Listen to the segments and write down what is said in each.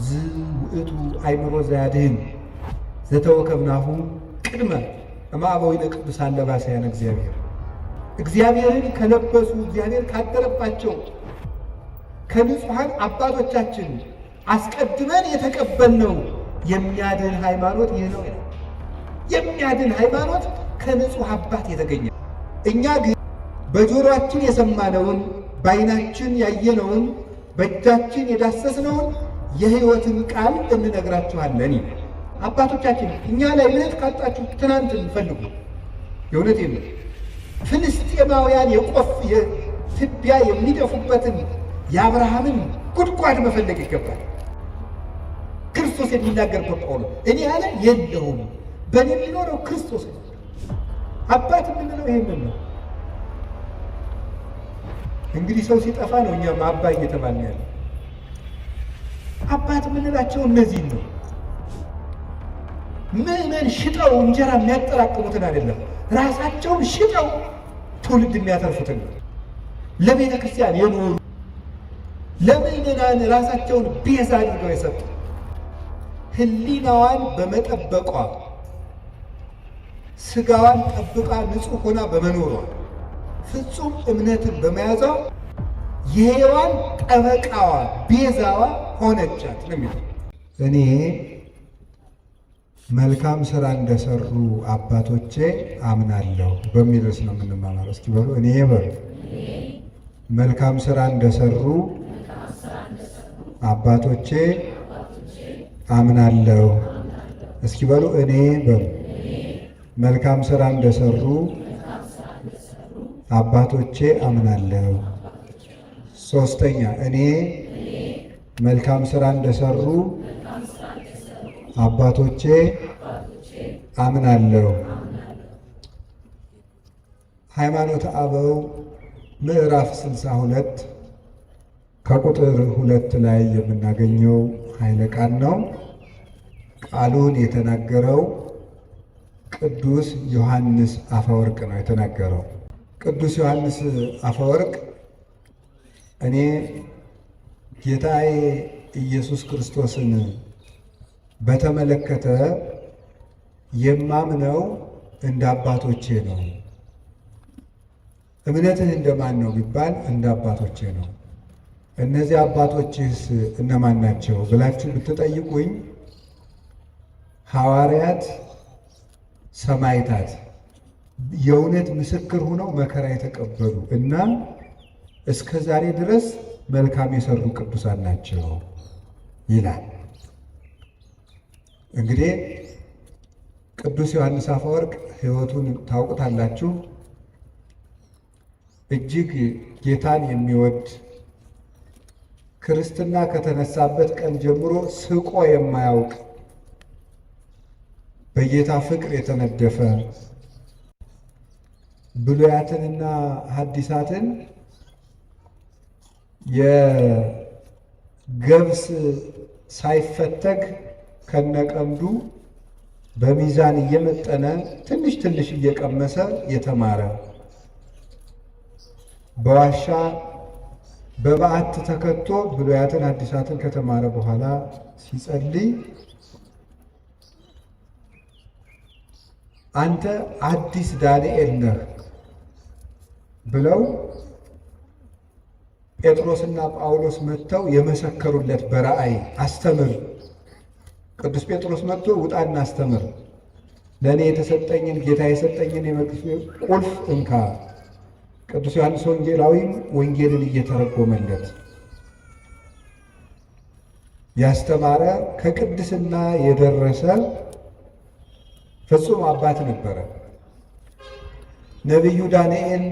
ዝውእቱ አእምሮ ዘያድህን ዘተወከብናሁ ቅድመ እምአበዊነ ቅዱሳን ለባሰያነ እግዚአብሔር። እግዚአብሔርን ከለበሱ፣ እግዚአብሔር ካደረባቸው ከንጹሐን አባቶቻችን አስቀድመን የተቀበልነው የሚያድን ሃይማኖት ይህ ነው ይላል። የሚያድን ሃይማኖት ከንጹሕ አባት የተገኘ። እኛ ግን በጆሮአችን የሰማነውን፣ በዓይናችን ያየነውን፣ በእጃችን የዳሰስነውን የሕይወትን ቃል እንነግራችኋለን ይላል። አባቶቻችን እኛ ላይ እምነት ካጣችሁ ትናንትን ፈልጉ። የእውነት የለም። ፍልስጤማውያን የቆፍ የትቢያ የሚደፉበትን የአብርሃምን ጉድጓድ መፈለግ ይገባል። ክርስቶስ የሚናገርበት ጳውሎስ እኔ ያለ የለሁም፣ በእኔ የሚኖረው ክርስቶስ ነው። አባት የምንለው ይሄንን ነው። እንግዲህ ሰው ሲጠፋ ነው እኛም አባ እየተባልን ያለ። አባት የምንላቸው እነዚህን ነው። ምዕመን ሽጠው እንጀራ የሚያጠራቅሙትን አይደለም፣ ራሳቸውን ሽጠው ትውልድ የሚያተርፉትን ነው። ለቤተ ክርስቲያን የኖሩ፣ ለምዕመናን ራሳቸውን ቤዛ አድርገው የሰጡ፣ ሕሊናዋን በመጠበቋ፣ ስጋዋን ጠብቃ ንጹሕ ሆና በመኖሯ፣ ፍጹም እምነትን በመያዟ የሔዋን ጠበቃዋ ቤዛዋ ሆነቻት ነው የሚለው። እኔ መልካም ስራ እንደሰሩ አባቶቼ አምናለሁ በሚል ርዕስ ነው የምንማማረው። እስኪ በሉ፣ እኔ በሉ፣ መልካም ስራ እንደሰሩ አባቶቼ አምናለሁ። እስኪ በሉ፣ እኔ በሉ፣ መልካም ስራ እንደሰሩ አባቶቼ አምናለሁ። ሶስተኛ፣ እኔ መልካም ስራ እንደሰሩ አባቶቼ አምናለሁ። ሃይማኖተ አበው ምዕራፍ 62 ከቁጥር 2 ላይ የምናገኘው ኃይለ ቃል ነው። ቃሉን የተናገረው ቅዱስ ዮሐንስ አፈወርቅ ነው የተናገረው። ቅዱስ ዮሐንስ አፈወርቅ እኔ ጌታዬ ኢየሱስ ክርስቶስን በተመለከተ የማምነው እንደ አባቶቼ ነው። እምነትህ እንደማን ነው ቢባል እንደ አባቶቼ ነው። እነዚህ አባቶችህስ እነማን ናቸው ብላችሁ ብትጠይቁኝ ሐዋርያት፣ ሰማዕታት፣ የእውነት ምስክር ሆነው መከራ የተቀበሉ እና እስከ ዛሬ ድረስ መልካም የሰሩ ቅዱሳን ናቸው ይላል። እንግዲህ ቅዱስ ዮሐንስ አፈወርቅ ሕይወቱን ታውቁታላችሁ። እጅግ ጌታን የሚወድ፣ ክርስትና ከተነሳበት ቀን ጀምሮ ስቆ የማያውቅ፣ በጌታ ፍቅር የተነደፈ፣ ብሉያትንና ሐዲሳትን የገብስ ሳይፈተግ ከነቀንዱ በሚዛን እየመጠነ ትንሽ ትንሽ እየቀመሰ የተማረ፣ በዋሻ በበዓት ተከቶ ብሉያትን ሐዲሳትን ከተማረ በኋላ ሲጸልይ አንተ አዲስ ዳንኤል ነህ ብለው ጴጥሮስና ጳውሎስ መጥተው የመሰከሩለት፣ በራእይ አስተምር፣ ቅዱስ ጴጥሮስ መጥቶ ውጣና አስተምር፣ ለእኔ የተሰጠኝን፣ ጌታ የሰጠኝን የመንግሥት ቁልፍ እንካ፣ ቅዱስ ዮሐንስ ወንጌላዊም ወንጌልን እየተረጎመለት ያስተማረ፣ ከቅድስና የደረሰ ፍጹም አባት ነበረ። ነቢዩ ዳንኤል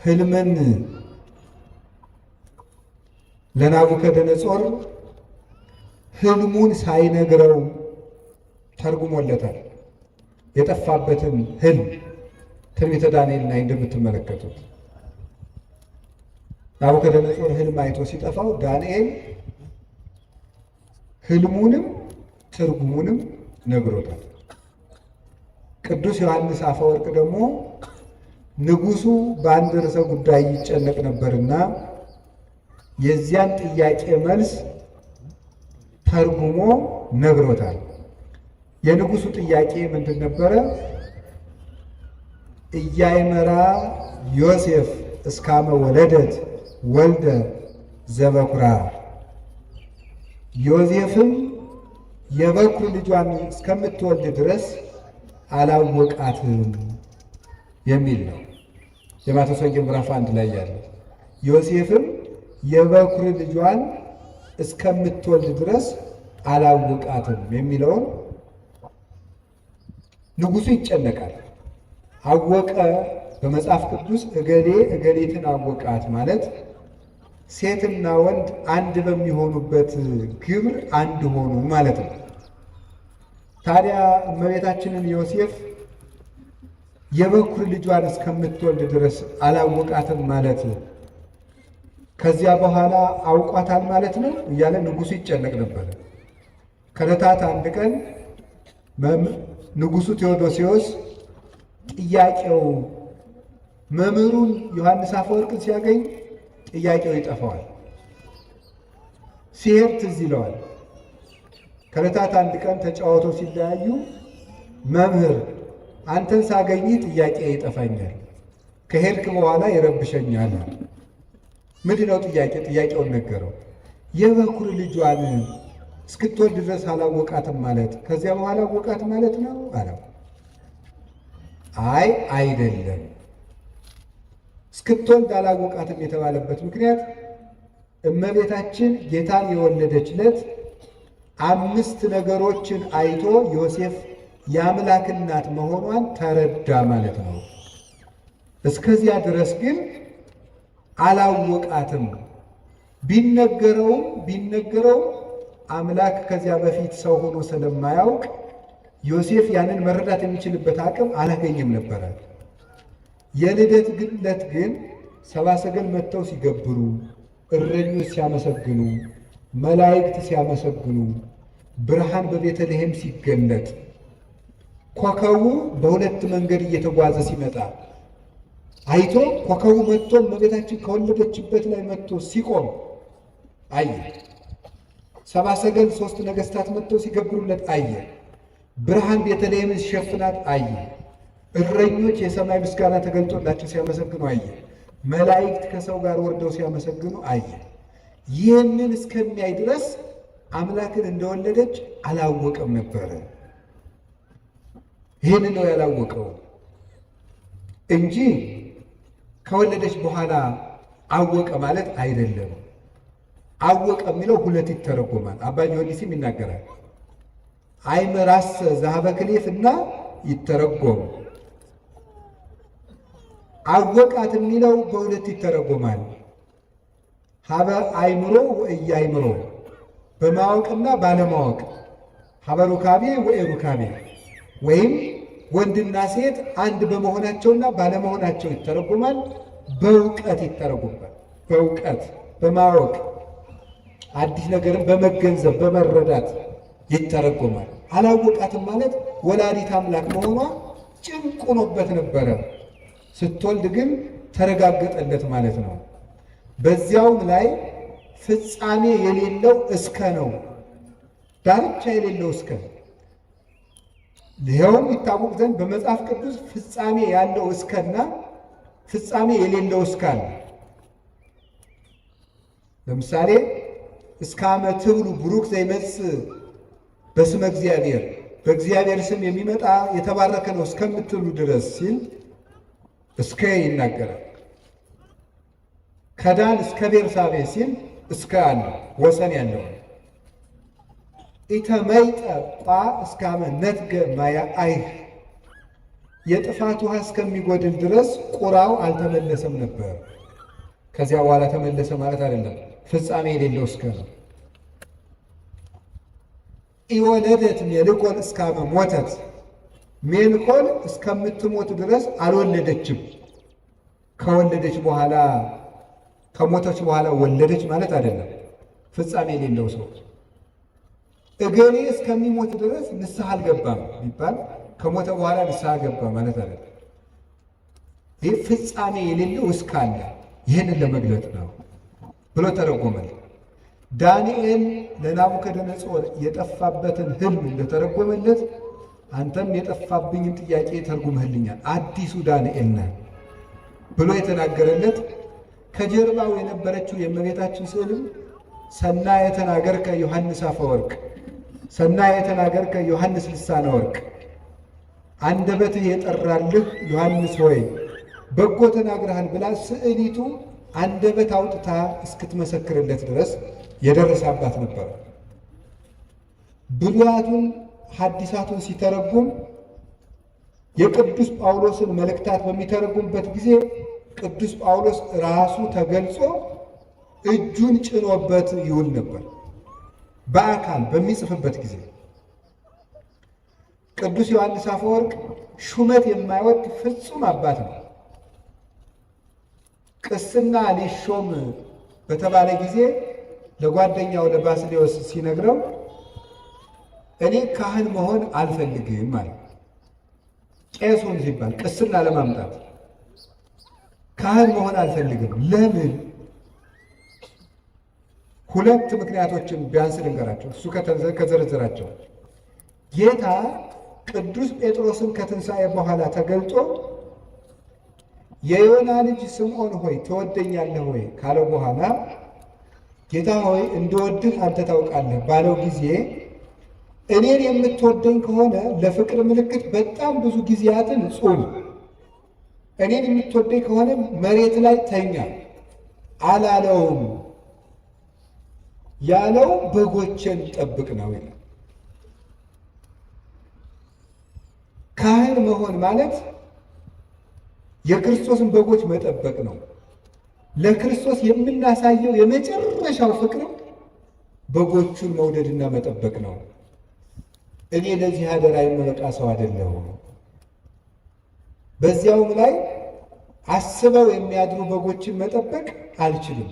ህልምን ለናቡከደነጾር ህልሙን ሳይነግረው ተርጉሞለታል። የጠፋበትን ህልም ትንቢተ ዳንኤል ላይ እንደምትመለከቱት ናቡከደነጾር ህልም አይቶ ሲጠፋው ዳንኤል ህልሙንም ትርጉሙንም ነግሮታል። ቅዱስ ዮሐንስ አፈወርቅ ደግሞ ንጉሱ በአንድ ርዕሰ ጉዳይ ይጨነቅ ነበርና የዚያን ጥያቄ መልስ ተርጉሞ ነግሮታል። የንጉሱ ጥያቄ ምንድን ነበረ? ኢያእመራ ዮሴፍ እስካመ ወለደት ወልደ ዘበኩራ፣ ዮሴፍም የበኩር ልጇን እስከምትወልድ ድረስ አላወቃትም የሚል ነው። የማቴዎስ ወንጌል ምዕራፍ 1 ላይ ያለው ዮሴፍም የበኩር ልጇን እስከምትወልድ ድረስ አላወቃትም የሚለውን ንጉሱ ይጨነቃል። አወቀ በመጽሐፍ ቅዱስ እገሌ እገሌትን አወቃት ማለት ሴትና ወንድ አንድ በሚሆኑበት ግብር አንድ ሆኑ ማለት ነው። ታዲያ እመቤታችንን ዮሴፍ የበኩር ልጇን እስከምትወልድ ድረስ አላወቃትም ማለት ከዚያ በኋላ አውቋታል ማለት ነው እያለ ንጉሱ ይጨነቅ ነበር። ከዕለታት አንድ ቀን ንጉሱ ቴዎዶሲዎስ ጥያቄው መምህሩን ዮሐንስ አፈወርቅን ሲያገኝ ጥያቄው ይጠፋዋል። ሲሄድ ትዝ ይለዋል። ከዕለታት አንድ ቀን ተጫወተው ሲለያዩ መምህር አንተን ሳገኝህ ጥያቄ ይጠፋኛል፣ ከሄድክ በኋላ ይረብሸኛል። ምንድን ነው ጥያቄ? ጥያቄውን ነገረው። የበኩር ልጇን እስክትወልድ ድረስ አላወቃትም ማለት ከዚያ በኋላ አወቃት ማለት ነው አለው። አይ አይደለም፣ እስክትወልድ አላወቃትም የተባለበት ምክንያት እመቤታችን ጌታን የወለደች ዕለት 5 ነገሮችን አይቶ ዮሴፍ የአምላክ እናት መሆኗን ተረዳ ማለት ነው። እስከዚያ ድረስ ግን አላወቃትም። ቢነገረውም አምላክ ከዚያ በፊት ሰው ሆኖ ስለማያውቅ ዮሴፍ ያንን መረዳት የሚችልበት አቅም አላገኘም ነበረ። የልደት ዕለት ግን ሰብአ ሰገል መጥተው ሲገብሩ፣ እረኞች ሲያመሰግኑ፣ መላእክት ሲያመሰግኑ፣ ብርሃን በቤተልሔም ሲገለጥ፣ ኮከቡ በሁለት መንገድ እየተጓዘ ሲመጣ አይቶ ኮከቡ መጥቶ እመቤታችን ከወለደችበት ላይ መጥቶ ሲቆም አየ። ሰብአ ሰገል 3 ነገስታት መጥተው ሲገብሩለት አየ። ብርሃን ቤተልሔምን ሲሸፍናት አየ። እረኞች የሰማይ ምስጋና ተገልጦላቸው ሲያመሰግኑ አየ። መላእክት ከሰው ጋር ወርደው ሲያመሰግኑ አየ። ይህንን እስከሚያይ ድረስ አምላክን እንደወለደች አላወቀም ነበረ። ይህንን ነው ያላወቀው እንጂ ከወለደች በኋላ አወቀ ማለት አይደለም። አወቀ የሚለው ሁለት ይተረጎማል። አባ ጊዮርጊስም ይናገራል። አይመራስ ዛሀበ ክሌፍ እና ይተረጎም። አወቃት የሚለው በሁለት ይተረጎማል። ሀበ አይምሮ ወኢያእምሮ፣ በማወቅና ባለማወቅ፣ ሀበ ሩካቤ ወኢሩካቤ፣ ወይም ወንድና ሴት አንድ በመሆናቸውና ባለመሆናቸው ይተረጎማል። በእውቀት ይተረጎማል። በእውቀት በማወቅ አዲስ ነገርን በመገንዘብ በመረዳት ይተረጎማል። አላወቃትም ማለት ወላዲት አምላክ መሆኗ ጭንቅ ሆኖበት ነበረ። ስትወልድ ግን ተረጋገጠለት ማለት ነው። በዚያውም ላይ ፍጻሜ የሌለው እስከ ነው፣ ዳርቻ የሌለው እስከ። ይኸውም ይታወቅ ዘንድ በመጽሐፍ ቅዱስ ፍጻሜ ያለው እስከና ፍጻሜ የሌለው እስከ አለ። ለምሳሌ እስከ አመ ትብሉ ቡሩክ ዘይመጽእ በስመ እግዚአብሔር፣ በእግዚአብሔር ስም የሚመጣ የተባረከ ነው እስከምትሉ ድረስ ሲል እስከ ይናገራል። ከዳን እስከ ቤርሳቤ ሲል እስከ አለ፣ ወሰን ያለው። ኢተመይጠ ቋ እስከ አመ ነትገ ማያ አይህ፣ የጥፋት ውሃ እስከሚጎድል ድረስ ቁራው አልተመለሰም ነበር። ከዚያ በኋላ ተመለሰ ማለት አይደለም፣ ፍጻሜ የሌለው እስከ ነው። ኢወለደት ሜልኮል እስከ አመ ሞተት፣ ሜልኮል እስከምትሞት ድረስ አልወለደችም። ከወለደች በኋላ ከሞተች በኋላ ወለደች ማለት አይደለም፣ ፍጻሜ የሌለው ሰው። እገሌ እስከሚሞት ድረስ ንስሐ አልገባም ቢባል ከሞተ በኋላ ንስሐ ገባ ማለት አይደለም። ይህ ፍጻሜ የሌለው እስካለ ይህንን ለመግለጥ ነው ብሎ ተረጎመል። ዳንኤል ለናቡከደነጾር የጠፋበትን ሕልም እንደተረጎመለት አንተም የጠፋብኝን ጥያቄ ተርጉምህልኛል፣ አዲሱ ዳንኤል ነህ ብሎ የተናገረለት ከጀርባው የነበረችው የእመቤታችን ስዕልም ሰናየ ተናገርከ ዮሐንስ አፈወርቅ፣ ሰናየ ተናገርከ ዮሐንስ ልሳነ ወርቅ፣ አንደበትህ የጠራልህ ዮሐንስ ሆይ በጎ ተናግረሃል ብላ ስዕሊቱ አንደበት አውጥታ እስክትመሰክርለት ድረስ የደረሰ አባት ነበር። ብሉያቱን ሐዲሳቱን ሲተረጉም የቅዱስ ጳውሎስን መልእክታት በሚተረጉምበት ጊዜ ቅዱስ ጳውሎስ ራሱ ተገልጾ እጁን ጭኖበት ይውል ነበር። በአካል በሚጽፍበት ጊዜ ቅዱስ ዮሐንስ አፈወርቅ ሹመት የማይወድ ፍጹም አባት ነው። ቅስና ሊሾም በተባለ ጊዜ ለጓደኛው ለባስልዮስ ሲነግረው እኔ ካህን መሆን አልፈልግም አለ። ቄሱን ሲባል ቅስና ለማምጣት ካህን መሆን አልፈልግም። ለምን? ሁለት ምክንያቶችን ቢያንስ ልንገራቸው። እሱ ከዘረዘራቸው ጌታ ቅዱስ ጴጥሮስን ከትንሣኤ በኋላ ተገልጦ የዮና ልጅ ስምዖን ሆይ ትወደኛለህ ወይ ካለው በኋላ ጌታ ሆይ እንደወድህ አንተ ታውቃለህ ባለው ጊዜ እኔን የምትወደኝ ከሆነ ለፍቅር ምልክት በጣም ብዙ ጊዜያትን ጹም፣ እኔን የምትወደኝ ከሆነ መሬት ላይ ተኛ አላለውም። ያለው በጎቼን ጠብቅ ነው ይላል። ካህን መሆን ማለት የክርስቶስን በጎች መጠበቅ ነው። ለክርስቶስ የምናሳየው የመጨረሻው ፍቅር በጎቹን መውደድና መጠበቅ ነው። እኔ ለዚህ አደራ የምበቃ ሰው አይደለሁም። በዚያውም ላይ አስበው የሚያድሩ በጎችን መጠበቅ አልችልም።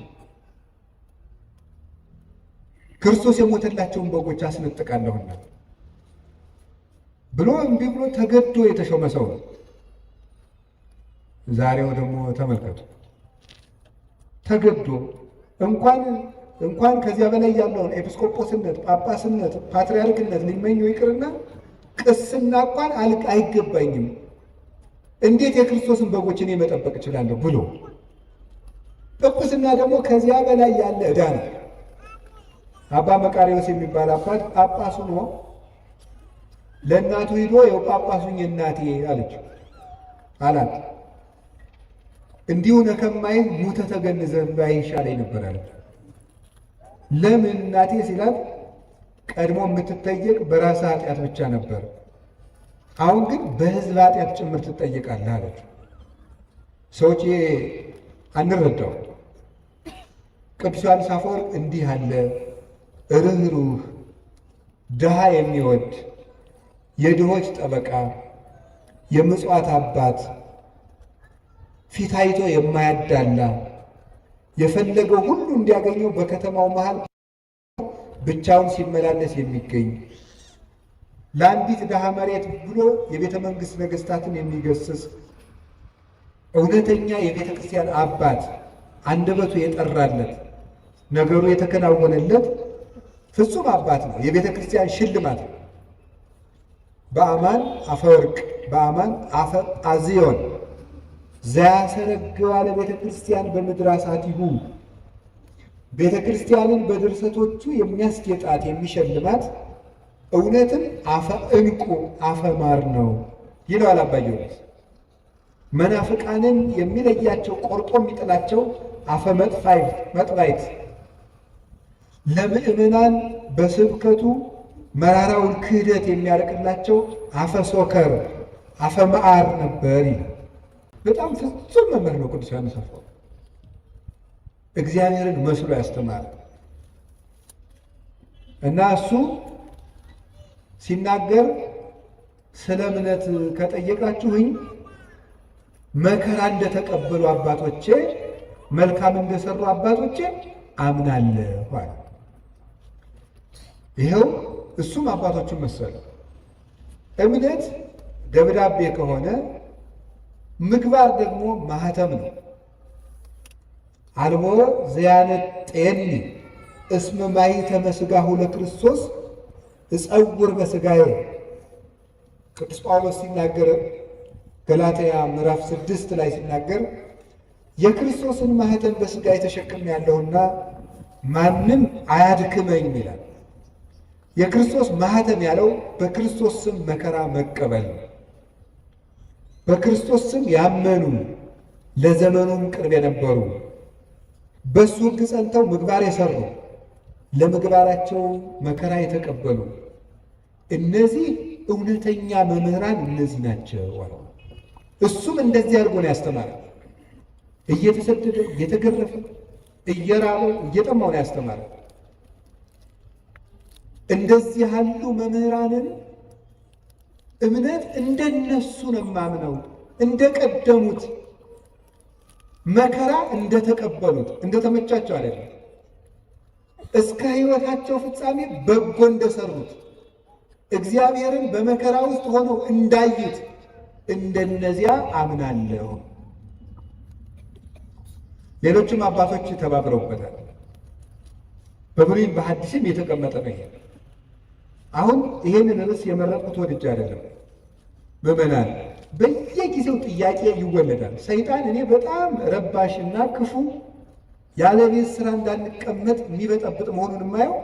ክርስቶስ የሞተላቸውን በጎች አስነጥቃለሁና ብሎ እምቢ ብሎ ተገዶ የተሾመ ሰው ነው። ዛሬው ደግሞ ተመልከቱ፣ ተገዶ እንኳን ከዚያ በላይ ያለውን ኤጲስቆጶስነት፣ ጳጳስነት፣ ፓትርያርክነት ሊመኙ ይቅርና ቅስና እንኳን አይገባኝም፣ እንዴት የክርስቶስን በጎች እኔ መጠበቅ እችላለሁ ብሎ ጵጵስና ደግሞ ከዚያ በላይ ያለ ዕዳ ነው። አባ መቃሪዎስ የሚባል አባት ጳጳስ ሆኖ ለእናቱ ሂዶ ይኸው ጳጳሱኝ እናቴ አለችው አላት። እንዲሁ ነከማይህ ሙተ ተገንዘህ ባይሻለኝ ነበር አለች። ለምን እናቴ ሲላት ቀድሞ የምትጠየቅ በራስህ ኃጢአት ብቻ ነበር፣ አሁን ግን በሕዝብ ኃጢአት ጭምር ትጠየቃለህ አለችው። ሰዎች አንረዳው። ቅዱስ ዮሐንስ አፈወርቅ እንዲህ አለ፣ ርኅሩህ፣ ድሃ የሚወድ የድሆች ጠበቃ፣ የምጽዋት አባት፣ ፊት አይቶ የማያዳላ የፈለገው ሁሉ እንዲያገኘው በከተማው መሃል ብቻውን ሲመላለስ የሚገኝ ለአንዲት ድሃ መሬት ብሎ የቤተ መንግስት ነገስታትን የሚገስጽ እውነተኛ የቤተ ክርስቲያን አባት፣ አንደበቱ የጠራለት ነገሩ የተከናወነለት ፍጹም አባት ነው። የቤተ ክርስቲያን ሽልማት ነው። በአማን አፈወርቅ በአማን አፈ ጳዚዮን ዘያሰረግዋ ለቤተ ክርስቲያን በምድራሳቲሁ ቤተ ክርስቲያንን በድርሰቶቹ የሚያስጌጣት የሚሸልማት እውነትም አፈ ዕንቁ አፈ ማር ነው ይለዋል አባ ጊዮርጊስ። መናፍቃንን የሚለያቸው ቆርጦ የሚጥላቸው አፈ መጥባይት፣ ለምእመናን በስብከቱ መራራውን ክህደት የሚያርቅላቸው አፈ ሶከር አፈ መዓር ነበር ይላል። በጣም ፍጹም መምህር ነው ቅዱስ ዮሐንስ አፈወርቅ። እግዚአብሔርን መስሎ ያስተማረ እና እሱ ሲናገር ስለ እምነት ከጠየቃችሁኝ መከራ እንደተቀበሉ አባቶቼ መልካም እንደሰሩ አባቶቼ አምናለሁ አለ። ይኸው እሱም አባቶቹን መሰለ። እምነት ደብዳቤ ከሆነ ምግባር ደግሞ ማህተም ነው። አልቦ ዘያነጤኒ እስመ ማኅተመ ሥጋሁ ለክርስቶስ እጸውር በሥጋዬ። ቅዱስ ጳውሎስ ሲናገር ገላትያ ምዕራፍ 6 ላይ ሲናገር የክርስቶስን ማኅተም በሥጋዬ ተሸክሜያለሁና ማንም አያድክመኝ ይላል። የክርስቶስ ማኅተም ያለው በክርስቶስ ስም መከራ መቀበል ነው። በክርስቶስ ስም ያመኑ ለዘመኑም ቅርብ የነበሩ በሱ ሕግ ጸንተው ምግባር የሰሩ ለምግባራቸው መከራ የተቀበሉ እነዚህ እውነተኛ መምህራን እነዚህ ናቸው አለ። እሱም እንደዚህ አድርጎ ነው ያስተማረ። እየተሰደደ፣ እየተገረፈ፣ እየራበው፣ እየጠማው ነው ያስተማረ። እንደዚህ ያሉ መምህራንን እምነት እንደነሱ ነው የማምነው፣ እንደቀደሙት መከራ እንደተቀበሉት እንደተመቻቸው አይደለም፣ እስከ ሕይወታቸው ፍጻሜ በጎ እንደሰሩት እግዚአብሔርን በመከራ ውስጥ ሆነው እንዳዩት እንደነዚያ አምናለሁ። ሌሎችም አባቶች ተባብረውበታል። በብሉይም በሐዲስም የተቀመጠ ነው። ይሄ አሁን ይሄንን ርዕስ የመረጥኩት ወድጄ አይደለም። ምዕመናን፣ በየጊዜው ጥያቄ ይወለዳል። ሰይጣን እኔ በጣም ረባሽና ክፉ ያለ ቤት ስራ እንዳንቀመጥ የሚበጠብጥ መሆኑን የማየው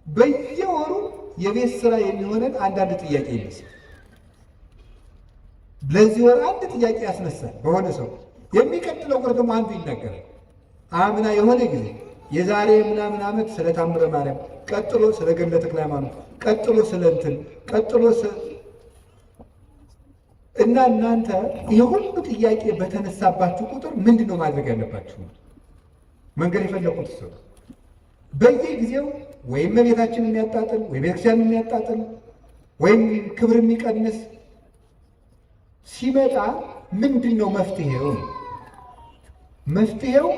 በየወሩ የቤት ስራ የሚሆነን አንዳንድ ጥያቄ ይመስል ለዚህ ወር አንድ ጥያቄ ያስነሳል በሆነ ሰው፣ የሚቀጥለው ወር ደግሞ አንዱ ይናገራል። አምና የሆነ ጊዜ የዛሬ ምናምን ዓመት ስለ ታምረ ማርያም፣ ቀጥሎ ስለ ገድለ ተክለ ሃይማኖት፣ ቀጥሎ ስለ እንትን፣ ቀጥሎ እና እናንተ ይሄ ሁሉ ጥያቄ በተነሳባችሁ ቁጥር ምንድን ነው ማድረግ ያለባችሁ? መንገድ የፈለኩት እሱ ነው። በየጊዜው ወይም እመቤታችንን የሚያጣጥል ወይ ቤተክርስቲያን የሚያጣጥል ወይም ክብር የሚቀንስ ሲመጣ ምንድን ነው መፍትሄው? መፍትሄው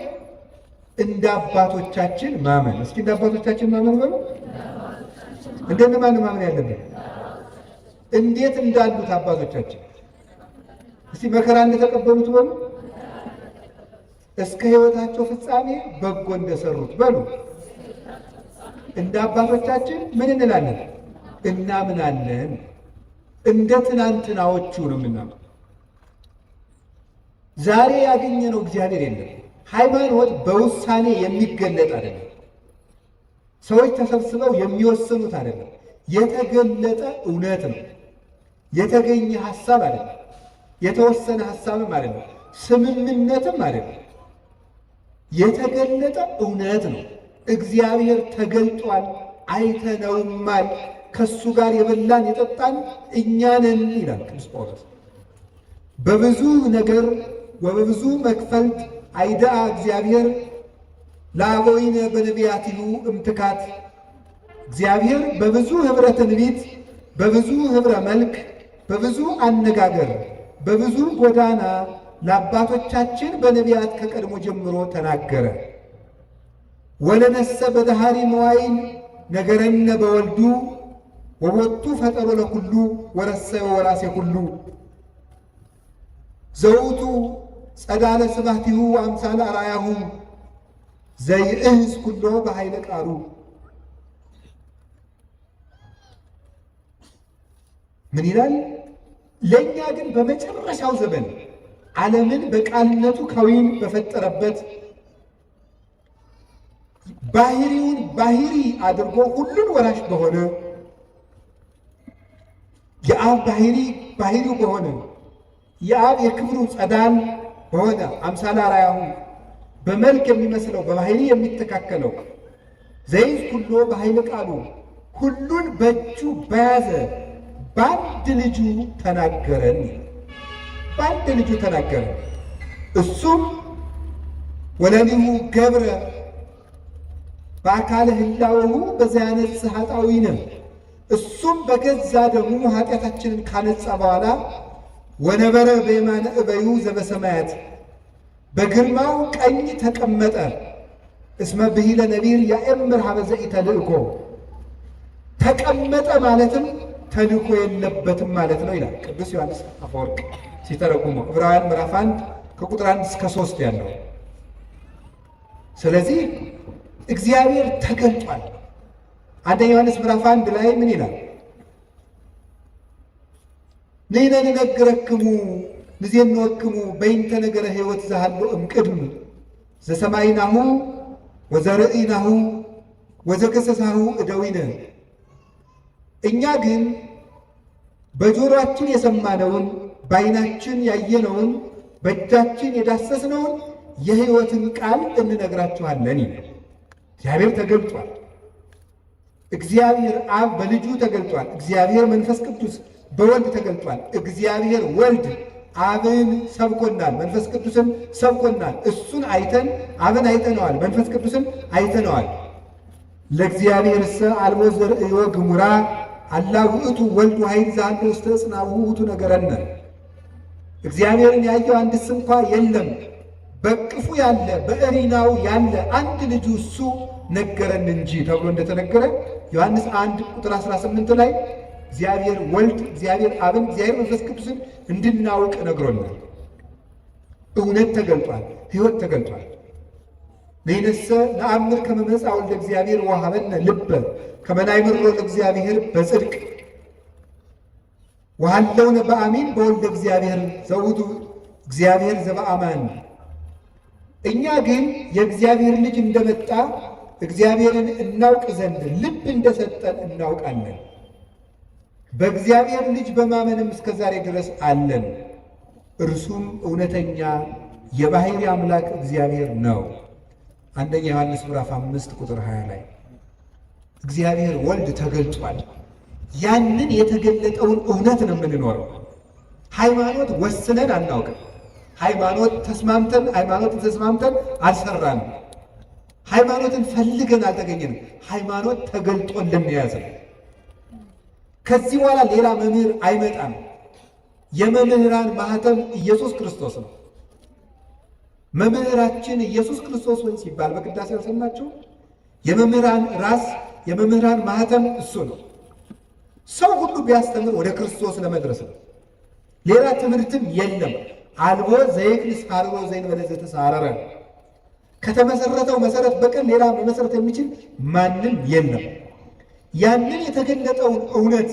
እንደ አባቶቻችን ማመን። እስኪ እንደ አባቶቻችን ማመን በሉ። እንደነማን ማመን ያለብን? እንዴት እንዳሉት አባቶቻችን እስቲ መከራ እንደተቀበሉት በሉ። እስከ ሕይወታቸው ፍጻሜ በጎ እንደሰሩት በሉ። እንደ አባቶቻችን ምን እንላለን? እናምናለን። እንደ ትናንትናዎቹ ነው የምናምነው። ዛሬ ያገኘነው እግዚአብሔር የለም። ሃይማኖት በውሳኔ የሚገለጥ አይደለም። ሰዎች ተሰብስበው የሚወስኑት አይደለም። የተገለጠ እውነት ነው። የተገኘ ሐሳብ አይደለም። የተወሰነ ሐሳብም አይደለም። ስምምነትም አይደለም። የተገለጠ እውነት ነው። እግዚአብሔር ተገልጧል፣ አይተነውማል፣ ከሱ ጋር የበላን የጠጣን እኛ ነን ይላል ቅዱስ ጳውሎስ። በብዙ ነገር ወበብዙ መክፈልት አይደአ እግዚአብሔር ለአበዊነ በነቢያቲሁ እምትካት። እግዚአብሔር በብዙ ኅብረ ትንቢት፣ በብዙ ኅብረ መልክ፣ በብዙ አነጋገር፣ በብዙ ጎዳና ለአባቶቻችን በነቢያት ከቀድሞ ጀምሮ ተናገረ። ወለነሰ በዳሃሪ መዋይል ነገረነ በወልዱ ወቦቱ ፈጠሮ ለኩሉ ወረሰዮ ወራሴ ኩሉ ዘውቱ ጸዳለ ስብሐቲሁ አምሳለ አርአያሁ ዘይእህዝ ኩሎ በኃይለ ቃሉ። ምን ይላል? ለእኛ ግን በመጨረሻው ዘመን ዓለምን በቃልነቱ ከዊን በፈጠረበት ባህሪውን ባህሪ አድርጎ ሁሉን ወራሽ በሆነ የአብ ባህሪ ባህሪው በሆነ የአብ የክብሩ ጸዳል በሆነ አምሳለ አርአያሁ በመልክ የሚመስለው በባህሪ የሚተካከለው ዘይዝ ኩሎ በኃይለ ቃሉ ሁሉን በእጁ በያዘ በአንድ ልጁ ተናገረን። በአንድ ልጁ ተናገረን። እሱም ወለሊሁ ገብረ በአካለ ህላዌሁ በዘያነጽ ኃጣውኢነ እሱም በገዛ ደሙ ኃጢአታችንን ካነጻ በኋላ ወነበረ በየማነ እበዩ ዘበሰማያት በግርማው ቀኝ ተቀመጠ። እስመ ብሂለ ነቢር ያእምር ሀበ ዘኢተልእኮ ተቀመጠ ማለትም ተልእኮ የለበትም ማለት ነው ይላል ቅዱስ ዮሐንስ አፈወርቅ ሲተረጉመው ዕብራውያን ምዕራፍ 1 ከቁጥር 1 እስከ 3 ያለው። ስለዚህ እግዚአብሔር ተገልጧል። አንደኛ ዮሐንስ ምዕራፍ 1 ላይ ምን ይላል? ንሕነ ንነግረክሙ ንዜንወክሙ በይንተ ነገረ ሕይወት ዘሃሎ እምቅድም ዘሰማይናሁ ወዘርእይናሁ ወዘገሰሳሁ እደዊነ። እኛ ግን በጆሮአችን የሰማነውን በዓይናችን ያየነውን በእጃችን የዳሰስነውን የሕይወትን ቃል እንነግራችኋለን ይላል። እግዚአብሔር ተገልጧል። እግዚአብሔር አብ በልጁ ተገልጧል። እግዚአብሔር መንፈስ ቅዱስ በወልድ ተገልጧል። እግዚአብሔር ወልድ አብን ሰብኮናል፣ መንፈስ ቅዱስን ሰብኮናል። እሱን አይተን አብን አይተነዋል፣ መንፈስ ቅዱስን አይተነዋል። ለእግዚአብሔርሰ አልቦ ዘርእዮ ግሙራ አላ ውእቱ ወልድ ዋሕድ ዘሀሎ ውስተ ዕፅናሁ ውእቱ ነገረነ። እግዚአብሔርን ያየው አንድስ እንኳ የለም፣ በቅፉ ያለ በእሪናው ያለ አንድ ልጁ እሱ ነገረን እንጂ ተብሎ እንደተነገረ ዮሐንስ 1 ቁጥር 18 ላይ እግዚአብሔር ወልድ፣ እግዚአብሔር አብን፣ እግዚአብሔር መንፈስ ቅዱስን እንድናውቅ ነግሮናል። እውነት ተገልጧል። ሕይወት ተገልጧል። ንሕነሰ ነአምር ከመ መጽአ ወልደ እግዚአብሔር ወሀበነ ልበ ከመ ናእምሮ ለእግዚአብሔር በጽድቅ ወሀለውነ በአሚን በወልደ እግዚአብሔር ዘውእቱ እግዚአብሔር ዘበአማን። እኛ ግን የእግዚአብሔር ልጅ እንደመጣ እግዚአብሔርን እናውቅ ዘንድ ልብ እንደሰጠን እናውቃለን። በእግዚአብሔር ልጅ በማመንም እስከ ዛሬ ድረስ አለን። እርሱም እውነተኛ የባሕርይ አምላክ እግዚአብሔር ነው። አንደኛ ዮሐንስ ምዕራፍ 5 ቁጥር 20 ላይ እግዚአብሔር ወልድ ተገልጧል። ያንን የተገለጠውን እውነት ነው የምንኖረው። ሃይማኖት ወስነን አናውቅም። ሃይማኖት ተስማምተን ሃይማኖትን ተስማምተን አልሰራንም። ሃይማኖትን ፈልገን አልተገኘንም። ሃይማኖት ተገልጦልን የያዝነው። ከዚህ በኋላ ሌላ መምህር አይመጣም። የመምህራን ማህተም ኢየሱስ ክርስቶስ ነው። መምህራችን ኢየሱስ ክርስቶስ ወይ ሲባል በቅዳሴ አልሰማችሁም? የመምህራን ራስ የመምህራን ማህተም እሱ ነው። ሰው ሁሉ ቢያስተምር ወደ ክርስቶስ ለመድረስ ነው። ሌላ ትምህርትም የለም። አልቦ ዘይክል ሳርሮ ዘእንበለ ዘተሳረረ። ከተመሰረተው መሰረት በቀር ሌላ መመሰረት የሚችል ማንም የለም። ያንን የተገለጠውን እውነት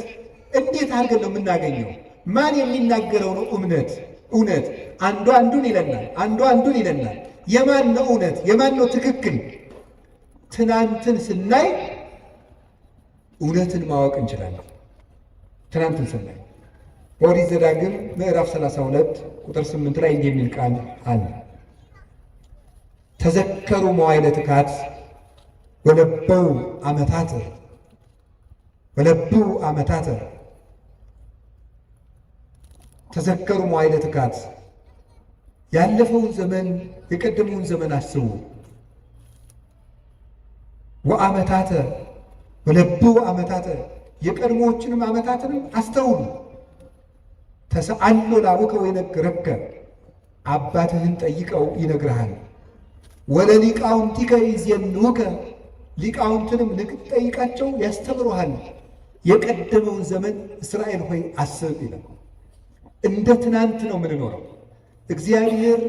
እንዴት አድርገን ነው የምናገኘው? ማን የሚናገረው ነው እምነት? እውነት አንዱ አንዱን ይለናል፣ አንዱ አንዱን ይለናል። የማን ነው እውነት? የማን ነው ትክክል? ትናንትን ስናይ እውነትን ማወቅ እንችላለን። ትናንትን ስናይ በኦሪት ዘዳግም ምዕራፍ 32 ቁጥር 8 ላይ እንዲህ የሚል ቃል አለ። ተዘከሩ መዋዕለ ትካት ወለበው ዓመታት ወለብው ዓመታት። ተዘከሩ መዋዕለ ትካት፣ ያለፈውን ዘመን የቀደመውን ዘመን አስቡ። ወዓመታተ ወለብው ዓመታተ፣ የቀድሞዎችንም ዓመታትንም አስተውሉ። ተሰአሎ ላቡከ ወይነግረከ፣ አባትህን ጠይቀው ይነግርሃል። ወለሊቃውንቲከ ይዜንውከ፣ ሊቃውንትንም ጠይቃቸው ያስተምሩሃል። የቀደመውን ዘመን እስራኤል ሆይ አስብ ይላል። እንደ ትናንት ነው የምንኖረው። እግዚአብሔር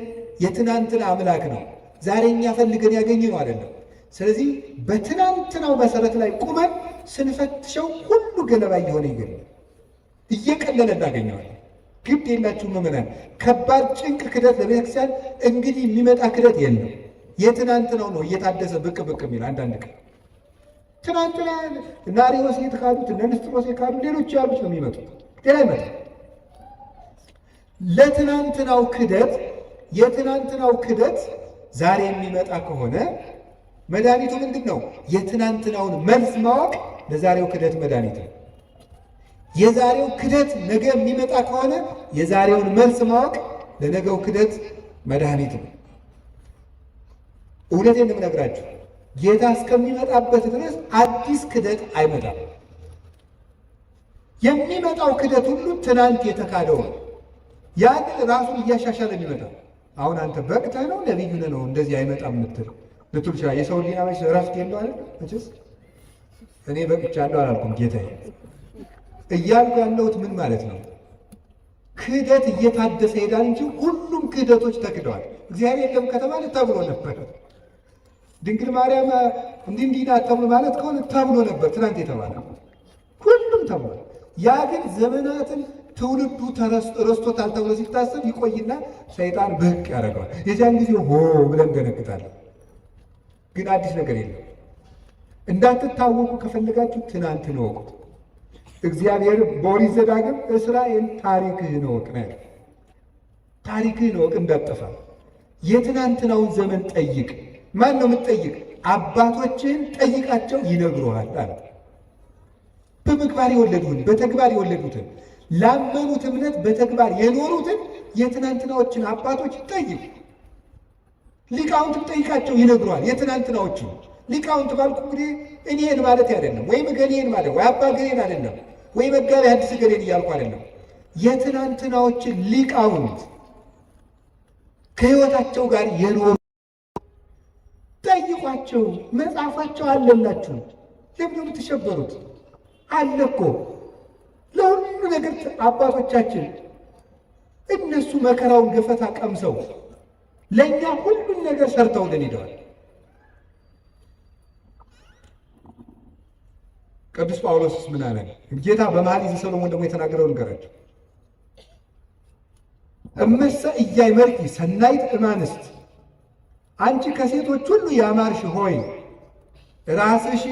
የትናንትን አምላክ ነው። ዛሬ እኛ ፈልገን ያገኘነው አይደለም። ስለዚህ በትናንትናው መሰረት ላይ ቁመን ስንፈትሸው ሁሉ ገለባ እየሆነ ይገኛል። እየቀለለ እናገኘዋለን። ግድ የላችሁ ምዕመናን፣ ከባድ ጭንቅ ክደት ለቤተክርስቲያን እንግዲህ የሚመጣ ክደት የለም። የትናንትናው ነው እየታደሰ ብቅ ብቅ የሚል። አንዳንድ ቀን ትናንትና እነ አርዮስ የተካዱት፣ እነ ንስጥሮስ የካዱ፣ ሌሎች ያሉት ነው የሚመጡት። ሌላ ይመጣል። ለትናንትናው ክደት የትናንትናው ክደት ዛሬ የሚመጣ ከሆነ መድኃኒቱ ምንድን ነው? የትናንትናውን መልስ ማወቅ ለዛሬው ክደት መድኃኒት ነው። የዛሬው ክደት ነገ የሚመጣ ከሆነ የዛሬውን መልስ ማወቅ ለነገው ክደት መድኃኒት ነው። እውነቴን ነው የምነግራችሁ፣ ጌታ እስከሚመጣበት ድረስ አዲስ ክደት አይመጣም። የሚመጣው ክደት ሁሉ ትናንት የተካደው ነው። ያንን ራሱን እያሻሻለ የሚመጣው። አሁን አንተ በቅተህ ነው ነቢዩ ነህ ነው እንደዚህ አይመጣም የምትል ልትል ይችላል። የሰው ሕሊና መቼስ እረፍት የለው አይደል? መቼስ እኔ በቅቻለሁ አላልኩም ጌታዬ። እያልኩ ያለሁት ምን ማለት ነው? ክህደት እየታደሰ ይሄዳል እንጂ ሁሉም ክህደቶች ተክደዋል። እግዚአብሔር የለም ከተባለ ተብሎ ነበር። ድንግል ማርያም እንዲህ እንዲህ ናት ተብሎ ማለት ከሆነ ተብሎ ነበር ትናንት የተባለ ሁሉም ተብሏል። ያ ግን ዘመናትን ትውልዱ ረስቶታል ተብሎ ሲታሰብ ይቆይና ሰይጣን ብቅ ያደርገዋል። የዚያን ጊዜ ሆ ብለን እንደነግጣለን። ግን አዲስ ነገር የለም። እንዳትታወቁ ከፈለጋችሁ ትናንትን እወቁት። እግዚአብሔር በኦሪት ዘዳግም እስራኤል ታሪክህን እወቅ ነው ያለው። ታሪክህን እወቅ እንዳትጠፋ። የትናንትናውን ዘመን ጠይቅ። ማን ነው የምትጠይቅ? አባቶችህን ጠይቃቸው ይነግሩሃል አለ። በምግባር የወለዱህን በተግባር የወለዱትን ላመኑት እምነት በተግባር የኖሩትን የትናንትናዎችን አባቶች ጠይቅ። ሊቃውንትም ጠይቃቸው ይነግሩሃል። የትናንትናዎችን ሊቃውንት ባልኩ እንግዲህ እኔን ማለት አይደለም፣ ወይም እገሌን ማለት ወይ አባ እገሌን አይደለም፣ ወይ መጋቤ ሐዲስ እገሌን እያልኩ አይደለም። የትናንትናዎችን ሊቃውንት ከሕይወታቸው ጋር የኖሩ ጠይቋቸው። መጽሐፋቸው አለላችሁ። ለምን ነው የምትሸበሩት? አለ እኮ ለሁሉ ነገር አባቶቻችን እነሱ መከራውን ገፈታ ቀምሰው ለእኛ ሁሉን ነገር ሰርተውልን ሄደዋል። ቅዱስ ጳውሎስስ ምን አለ? ጌታ በመኃልየ ዘሰሎሞን ደግሞ የተናገረው ንገራቸው። እመሰ ኢያእመርኪ ሰናይት እማንስት፣ አንቺ ከሴቶች ሁሉ ያማርሽ ሆይ ራስሽ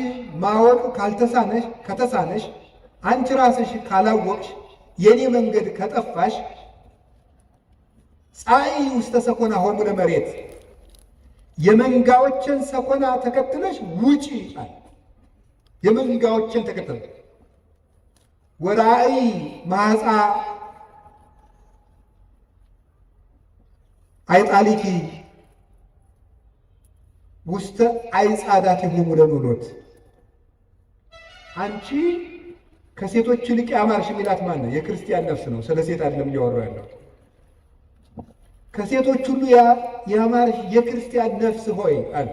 ማወቅ ካልተሳነሽ ከተሳነሽ አንቺ ራስሽ ካላወቅሽ የኔ መንገድ ከጠፋሽ ፀይ ውስተ ሰኮና ሆሙ ለመሬት የመንጋዎችን ሰኮና ተከትለሽ ውጪ አለ። የመንጋዎችን ተከትለሽ ወራእይ ማኅፃ አይጣሊኪ ውስተ አይጻዳቲሆሙ ለኖሎት። አንቺ ከሴቶች ይልቅ ያማርሽ የሚላት ማን ነው? የክርስቲያን ነፍስ ነው። ስለ ሴት አይደለም እያወራሁ ያለው። ከሴቶች ሁሉ ያማርሽ የክርስቲያን ነፍስ ሆይ አለ።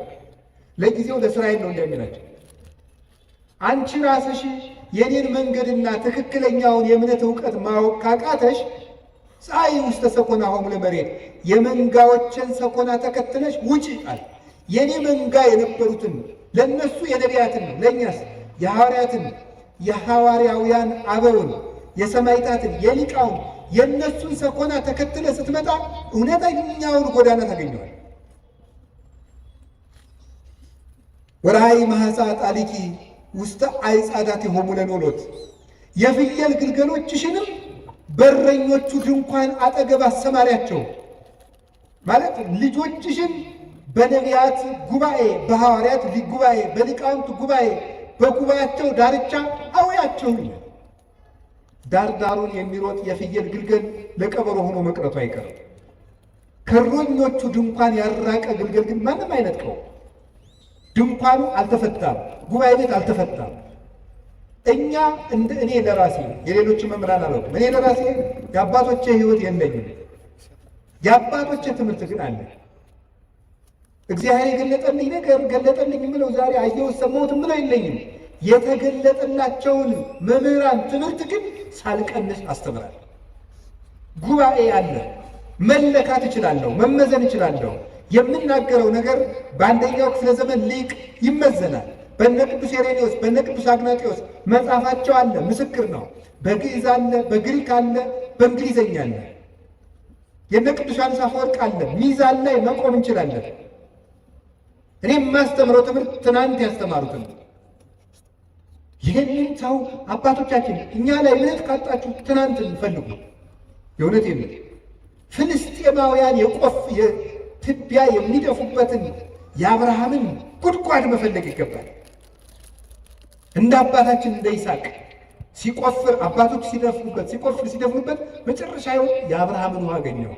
ለጊዜው ለእስራኤል ነው እንደሚላቸው። አንቺ ራስሽ የኔን መንገድና ትክክለኛውን የእምነት እውቀት ማወቅ ካቃተሽ ፀይ ውስተ ሰኮናሆሙ ለመሬት የመንጋዎችን ሰኮና ተከትለሽ ውጪ አለ። የኔ መንጋ የነበሩትን ለነሱ የነቢያትን ነው፣ ለእኛስ የሐዋርያትን የሐዋርያውያን አበውን የሰማዕታትን የሊቃውን የእነሱን ሰኮና ተከትለ ስትመጣ እውነተኛውን ጎዳና ታገኘዋል። ወራይ ማኅፃ ጣሊኪ ውስተ አይጻዳቲሆሙ ለኖሎት የፍየል ግልገሎችሽንም በረኞቹ ድንኳን አጠገብ አሰማሪያቸው። ማለት ልጆችሽን በነቢያት ጉባኤ፣ በሐዋርያት ጉባኤ፣ በሊቃውንት ጉባኤ፣ በጉባኤያቸው ዳርቻ አውያቸው። ዳር ዳሩን የሚሮጥ የፍየል ግልገል ለቀበሮ ሆኖ መቅረቱ አይቀርም። ከእረኞቹ ድንኳን ያራቀ ግልገል ግን ማንም አይነጥቀው። ድንኳኑ አልተፈታም፣ ጉባኤ ቤት አልተፈታም። እኛ እንደ እኔ ለራሴ የሌሎችን መምህራን አላውቅም። እኔ ለራሴ የአባቶቼ ሕይወት የለኝም። የአባቶቼ ትምህርት ግን አለ። እግዚአብሔር የገለጠልኝ ነገር ገለጠልኝ የምለው ዛሬ አየሁት ሰማሁት የምለው የለኝም። የተገለጠላቸውን መምህራን ትምህርት ግን ሳልቀንስ አስተምራለሁ። ጉባኤ አለ። መለካት እችላለሁ፣ መመዘን እችላለሁ። የምናገረው ነገር በአንደኛው ክፍለ ዘመን ሊቅ ይመዘናል። በነ ቅዱስ ሄሬኔዎስ በነ ቅዱስ አግናጤዎስ መጽሐፋቸው አለ፣ ምስክር ነው። በግዕዝ አለ፣ በግሪክ አለ፣ በእንግሊዘኛ አለ። የነ ቅዱስ ዮሐንስ አፈወርቅ አለ። ሚዛን ላይ መቆም እንችላለን። እኔ የማስተምረው ትምህርት ትናንት ያስተማሩትን ይህንን ሰው አባቶቻችን እኛ ላይ እምነት ካጣችሁ ትናንት ፈልጉ። የእውነት የለም። ፍልስጤማውያን የቆፍ የትቢያ የሚደፉበትን የአብርሃምን ጉድጓድ መፈለግ ይገባል። እንደ አባታችን እንደ ይስሐቅ ሲቆፍር አባቶች ሲደፍኑበት ሲቆፍር ሲደፍኑበት መጨረሻ ይሆን የአብርሃምን ውሃ አገኘው።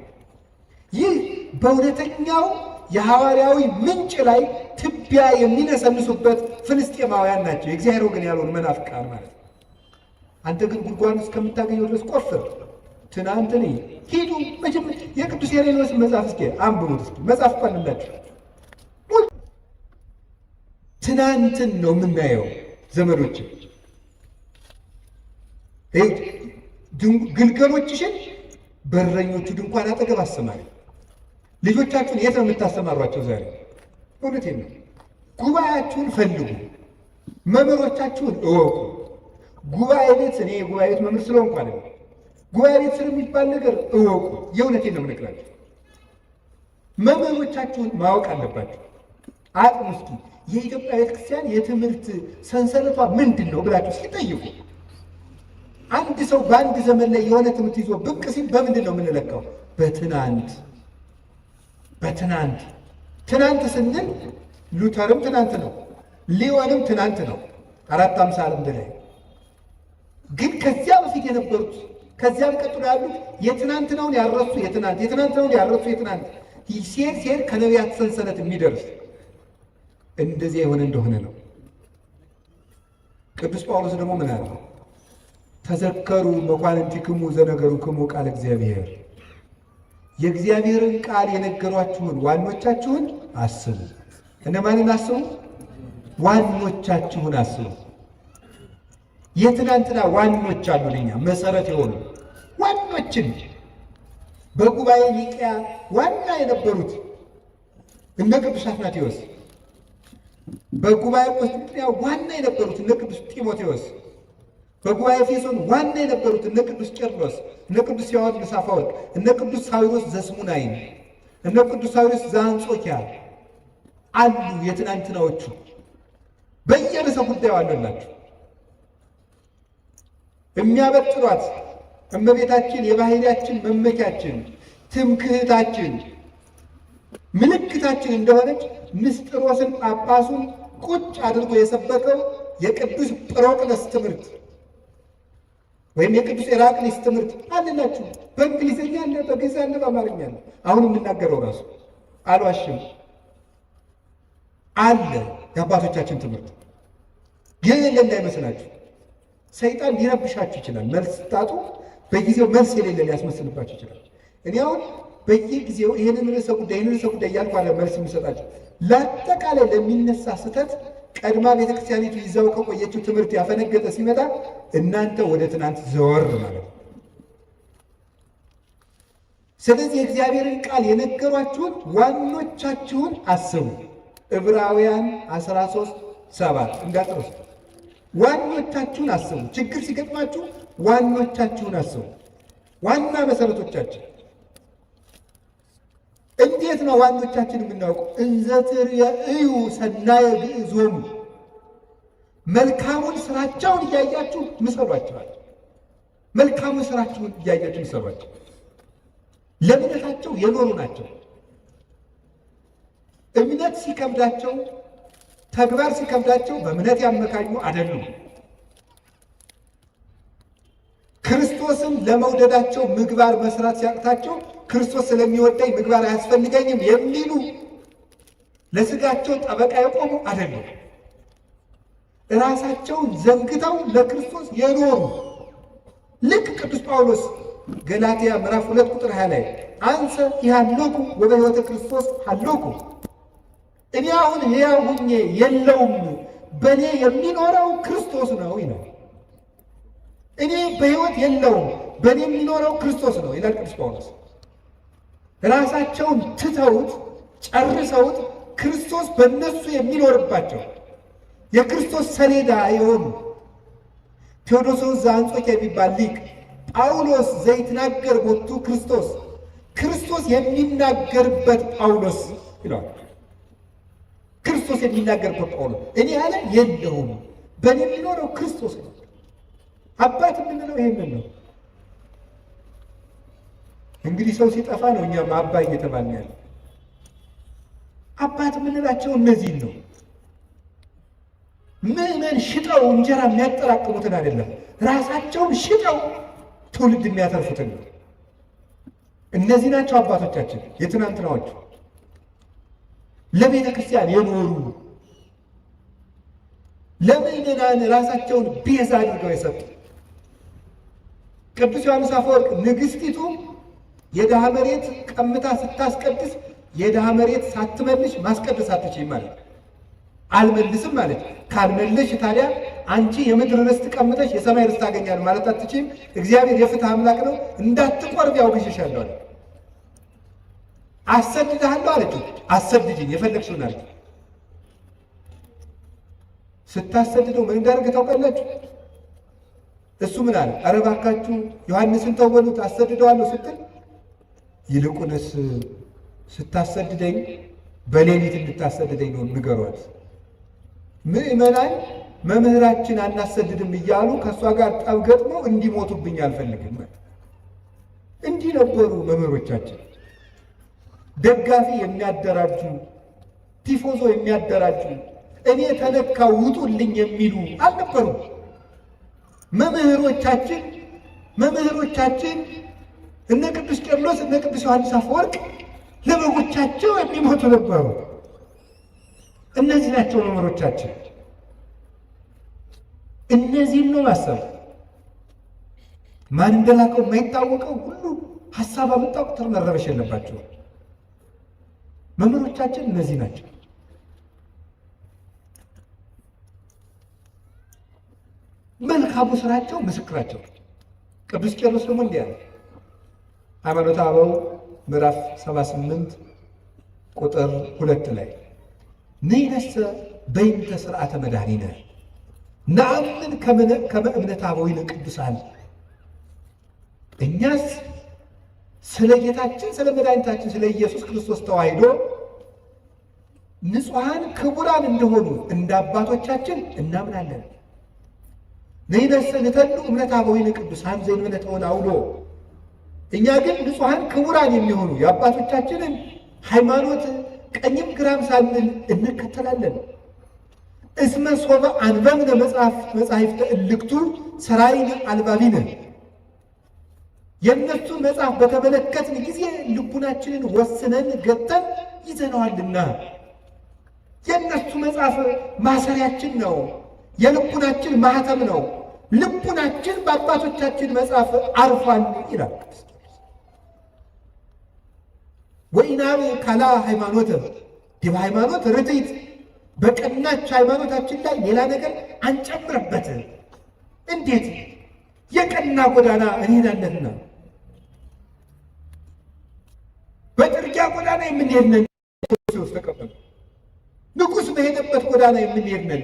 ይህ በእውነተኛው የሐዋርያዊ ምንጭ ላይ ትቢያ የሚነሰንሱበት ፍልስጤማውያን ናቸው። የእግዚአብሔር ወገን ያልሆኑ መናፍቃን ማለት ነው። አንተ ግን ጉድጓድ እስከምታገኘው ድረስ ቆፍር። ትናንትን ሂዱ። መጀመሪያ የቅዱስ ሄሬኔዎስን መጽሐፍ እስኪ አንብቡት። እስኪ መጽሐፍ እኮ አለላችሁ። ትናንትን ነው የምናየው ዘመዶች። ግልገሎችሽን በረኞቹ ድንኳን አጠገብ አሰማሪ። ልጆቻችሁን የት ነው የምታሰማሯቸው ዛሬ? እውነቴን ነው። ጉባኤያችሁን ፈልጉ፣ መምህሮቻችሁን እወቁ። ጉባኤ ቤት እኔ የጉባኤ ቤት መምህር ስለሆንኩ አይደለም። ጉባኤ ቤት ስለሚባል ነገር እወቁ። የእውነቴን ነው የምነግራችሁ። መምህሮቻችሁን ማወቅ አለባችሁ። አጥኑ እስኪ የኢትዮጵያ ቤተክርስቲያን የትምህርት ሰንሰለቷ ምንድን ነው ብላችሁ ሲጠይቁ አንድ ሰው በአንድ ዘመን ላይ የሆነ ትምህርት ይዞ ብቅ ሲል በምንድን ነው የምንለካው? በትናንት በትናንት ትናንት ስንል ሉተርም ትናንት ነው፣ ሊዮንም ትናንት ነው፣ 451 ላይ ግን ከዚያ በፊት የነበሩት ከዚያም ቀጥሎ ያሉት የትናንትናውን ያረሱ የትናንት የትናንትናውን ያረሱ የትናንት ሲሄድ ሲሄድ ከነቢያት ሰንሰለት የሚደርስ እንደዚያ የሆነ እንደሆነ ነው። ቅዱስ ጳውሎስ ደግሞ ምን አለ? ተዘከሩ መኳንንቲክሙ ዘነገሩክሙ ቃለ እግዚአብሔር፣ የእግዚአብሔርን ቃል የነገሯችሁን ዋኖቻችሁን አስቡ። እነማንን አስቡ? ዋኖቻችሁን አስቡ። የትናንትና ዋኖች አሉን፣ እኛ መሰረት የሆኑ ዋኖችን በጉባኤ ኒቅያ ዋና የነበሩት እነ ቅዱስ አትናቴዎስ፣ በጉባኤ ቆስጠንጢንያ ዋና የነበሩት እነ ቅዱስ ጢሞቴዎስ፣ በጉባኤ ኤፌሶን ዋና የነበሩት እነ ቅዱስ ቄርሎስ፣ እነ ቅዱስ ዮሐንስ አፈወርቅ፣ እነ ቅዱስ ሳዊሮስ ዘስሙናይን፣ እነ ቅዱስ ሳዊሮስ ዘአንጾኪያ አሉ። የትናንትናዎቹ በየርዕሰ ጉዳዩ አሉላችሁ። የሚያበጥሯት እመቤታችን የባህሪያችን መመኪያችን ትምክህታችን ምልክታችን እንደሆነች ንስጥሮስን ጳጳሱን ቁጭ አድርጎ የሰበከው የቅዱስ ጵሮቅለስ ትምህርት ወይም የቅዱስ ኤራቅሊስ ትምህርት አለላችሁ። በእንግሊዝኛ አለ፣ በግዕዝ አለ፣ በአማርኛ አለ። አሁን የምናገረው ራሱ አልዋሽም አለ። የአባቶቻችን ትምህርት የሌለ እንዳይመስላችሁ። ሰይጣን ሊረብሻችሁ ይችላል። መልስ ስታጡ በጊዜው መልስ የሌለ ሊያስመስልባችሁ ይችላል። እኔ አሁን በየጊዜው ይህንን ርዕሰ ጉዳይ ይህንን ርዕሰ ጉዳይ እያልኩ አለ መልስ የምሰጣችሁ ለአጠቃላይ ለሚነሳ ስህተት ቀድማ ቤተክርስቲያኒቱ ይዛው ከቆየችው ትምህርት ያፈነገጠ ሲመጣ እናንተ ወደ ትናንት ዘወር ማለት ነው። ስለዚህ የእግዚአብሔርን ቃል የነገሯችሁን ዋኖቻችሁን አስቡ። ዕብራውያን 13:7 እንዳትረሱ። ዋኖቻችሁን አስቡ። ችግር ሲገጥማችሁ ዋኖቻችሁን አስቡ። ዋና መሰረቶቻችን እንዴት ነው ዋኖቻችን የምናውቀው? እንዘ ትርእዩ ሰናየ ግዕዞሙ፣ መልካሙን ስራቸውን እያያችሁ ምሰሏቸዋል። መልካሙን ስራቸውን እያያችሁ ምሰሏቸው። ለእምነታቸው የኖሩ ናቸው። እምነት ሲከብዳቸው፣ ተግባር ሲከብዳቸው በእምነት ያመካኙ አይደሉም። ክርስቶስን ለመውደዳቸው ምግባር መስራት ሲያቅታቸው ክርስቶስ ስለሚወደኝ ምግባር አያስፈልገኝም የሚሉ ለስጋቸው ጠበቃ የቆሙ አይደሉም። ራሳቸውን ዘንግተው ለክርስቶስ የኖሩ ልክ ቅዱስ ጳውሎስ ገላትያ ምዕራፍ 2 ቁጥር 20 ላይ አንሰ ኢሃሎኩ ወበሕይወተ ክርስቶስ ሃሎኩ፣ እኔ አሁን ሕያው ሁኜ የለውም በእኔ የሚኖረው ክርስቶስ ነው ይላል። እኔ በሕይወት የለውም በእኔ የሚኖረው ክርስቶስ ነው ይላል ቅዱስ ጳውሎስ። ራሳቸውን ትተውት ጨርሰውት ክርስቶስ በእነሱ የሚኖርባቸው የክርስቶስ ሰሌዳ የሆኑ ቴዎዶሶስ ዘአንጾኪያ የሚባል ሊቅ ጳውሎስ ዘይትናገር ቦቱ ክርስቶስ፣ ክርስቶስ የሚናገርበት ጳውሎስ ይለዋል። ክርስቶስ የሚናገርበት ጳውሎስ እኔ ያለ የለውም በእኔ የሚኖረው ክርስቶስ ነው። አባት የምንለው ይሄንን ነው። እንግዲህ ሰው ሲጠፋ ነው እኛም አባ እየተባልን ያለ። አባት የምንላቸው እነዚህን ነው። ምዕመን ሽጠው እንጀራ የሚያጠራቅሙትን አይደለም፣ ራሳቸውን ሽጠው ትውልድ የሚያተርፉትን ነው። እነዚህ ናቸው አባቶቻችን የትናንትናዎቹ ለቤተ ክርስቲያን የኖሩ ለምዕመናን ራሳቸውን ቤዛ አድርገው የሰጡ። ቅዱስ ዮሐንስ አፈወርቅ ንግሥቲቱ የድሃ መሬት ቀምታ ስታስቀድስ የድሃ መሬት ሳትመልሽ ማስቀደስ አትችይም ማለት አልመልስም ማለት ካልመልሽ ታዲያ አንቺ የምድር ርስት ቀምተሽ የሰማይ ርስት ታገኛለሽ ማለት አትችይም። እግዚአብሔር የፍትህ አምላክ ነው፣ እንዳትቆርብ ያውግዥሻለሁ አለ። አሰድድሃለሁ አለችው። አሰድጅኝ የፈለግሽውን አለች። ስታሰድደው ምን እንዳደረገ ታውቃላችሁ? እሱ ምን አለ? ኧረ እባካችሁ ዮሐንስን ተው በሉት አሰድደዋለሁ ስትል፣ ይልቁንስ ስታሰድደኝ በሌሊት እንድታሰድደኝ ነው ንገሯት። ምዕመናን መምህራችን አናሰድድም እያሉ ከእሷ ጋር ጠብ ገጥመው እንዲሞቱብኝ አልፈልግም። እንዲህ ነበሩ መምህሮቻችን። ደጋፊ የሚያደራጁ፣ ቲፎዞ የሚያደራጁ፣ እኔ ተነካ ውጡልኝ የሚሉ አልነበሩም። መምህሮቻችን እነ ቅዱስ ቄርሎስ እነ ቅዱስ ዮሐንስ አፈወርቅ ለበጎቻቸው የሚሞቱ ነበሩ። እነዚህ ናቸው መምህሮቻችን። እነዚህን ነው ማሰብ። ማን እንደላከው የማይታወቀው ሁሉ ሀሳብ አመጣ ቁጥር መረበሽ የለባቸው። መምህሮቻችን እነዚህ ናቸው። መልካሙ ስራቸው ምስክራቸው። ቅዱስ ቄርሎስ ደግሞ እንዲህ አለ። ሃይማኖተ አበው ምዕራፍ 78 ቁጥር 2 ላይ ንሕነሰ በይንተ ስርዓተ መድኃኒነ ነአምን ከመ እምነተ አበዊነ ቅዱሳን። እኛስ ስለ ጌታችን ስለ መድኃኒታችን ስለ ኢየሱስ ክርስቶስ ተዋሕዶ ንጹሐን ክቡራን እንደሆኑ እንደ አባቶቻችን እናምናለን። ንሕነሰ ንተሉ እምነተ አበዊነ ቅዱሳን ዘእንበለ ተወላውሎ። እኛ ግን ንጹሐን ክቡራን የሚሆኑ የአባቶቻችንን ሃይማኖት ቀኝም ግራም ሳንል እንከተላለን። እስመ ሶበ አንበብነ መጻሕፍተ እልክቱ ሠራይነ አልባቢነ። የእነሱን መጽሐፍ በተመለከትን ጊዜ ልቡናችንን ወስነን ገተን ይዘነዋልና የእነሱ መጽሐፍ ማሰሪያችን ነው፣ የልቡናችን ማህተም ነው። ልቡናችን በአባቶቻችን መጽሐፍ አርፏል ይላል። ወኢናብ ካላ ሃይማኖተ ዲበ ሃይማኖት ርትዕት፣ በቀናች ሃይማኖታችን ላይ ሌላ ነገር አንጨምርበት። እንዴት የቀና ጎዳና እንሄዳለንና በጥርጊያ ጎዳና የምንሄድ ነን። ተቀበሉ። ንጉሥ በሄደበት ጎዳና የምንሄድ ነን።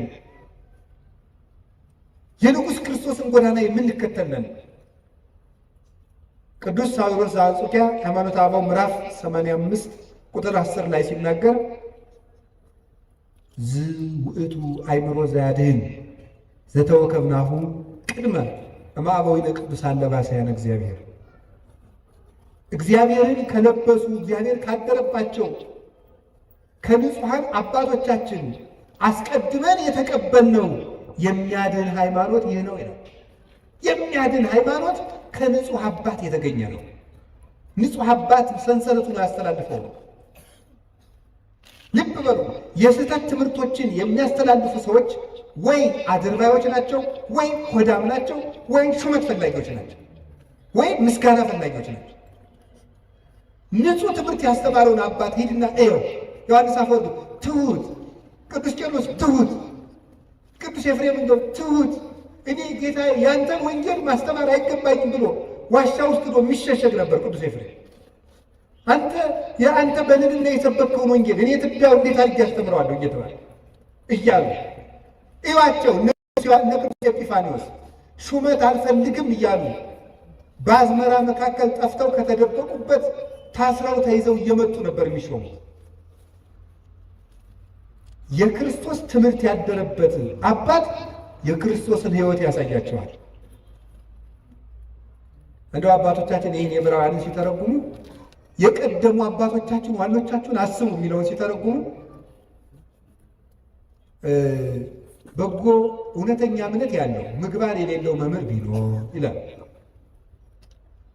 የንጉሥ ክርስቶስን ጎዳና የምንከተል ነን። ቅዱስ ሳዊሮስ ዘአንጾኪያ ሃይማኖተ አበው ምዕራፍ 85 ቁጥር 10 ላይ ሲናገር ዝውእቱ አእምሮ ዘያድህን ዘተወከብናሁ ቅድመ እምአበዊነ ቅዱሳን ለባሳያነ እግዚአብሔር። እግዚአብሔርን ከለበሱ እግዚአብሔር ካደረባቸው ከንጹሐን አባቶቻችን አስቀድመን የተቀበልነው የሚያድን ሃይማኖት ይህ ነው ይላል። የሚያድን ሃይማኖት ከንጹሕ አባት የተገኘ ነው። ንጹሕ አባት ሰንሰለቱን ያስተላልፈው ነው። ልብ በሉ። የስህተት ትምህርቶችን የሚያስተላልፉ ሰዎች ወይ አድርባዮች ናቸው፣ ወይ ሆዳም ናቸው፣ ወይ ሹመት ፈላጊዎች ናቸው፣ ወይ ምስጋና ፈላጊዎች ናቸው። ንጹሕ ትምህርት ያስተማረውን አባት ሂድና እየው። ዮሐንስ አፈወርቅ ትሁት፣ ቅዱስ ቄርሎስ ትሁት፣ ቅዱስ ኤፍሬም እንደው ትሁት፣ እኔ ጌታ ያንተን ወንጌል ማስተማር አይገባኝም ብሎ ዋሻ ውስጥ ዶ የሚሸሸግ ነበር ቅዱስ ኤፍሬም። አንተ የአንተ በልልና የሰበከውን ወንጌል እኔ ትቢያው እንዴት አድርጌ አስተምረዋለሁ እየተባለ እያሉ እዩዋቸው። እነ ቅዱስ ኤጲፋንዮስ ሹመት አልፈልግም እያሉ በአዝመራ መካከል ጠፍተው ከተደበቁበት ታስረው ተይዘው እየመጡ ነበር የሚሾሙት። የክርስቶስ ትምህርት ያደረበት አባት የክርስቶስን ሕይወት ያሳያቸዋል። እንደው አባቶቻችን ይህን የዕብራውያንን ሲተረጉሙ የቀደሙ አባቶቻችን ዋኖቻችሁን አስቡ የሚለውን ሲተረጉሙ በጎ እውነተኛ እምነት ያለው ምግባር የሌለው መምህር ቢኖር ይላል።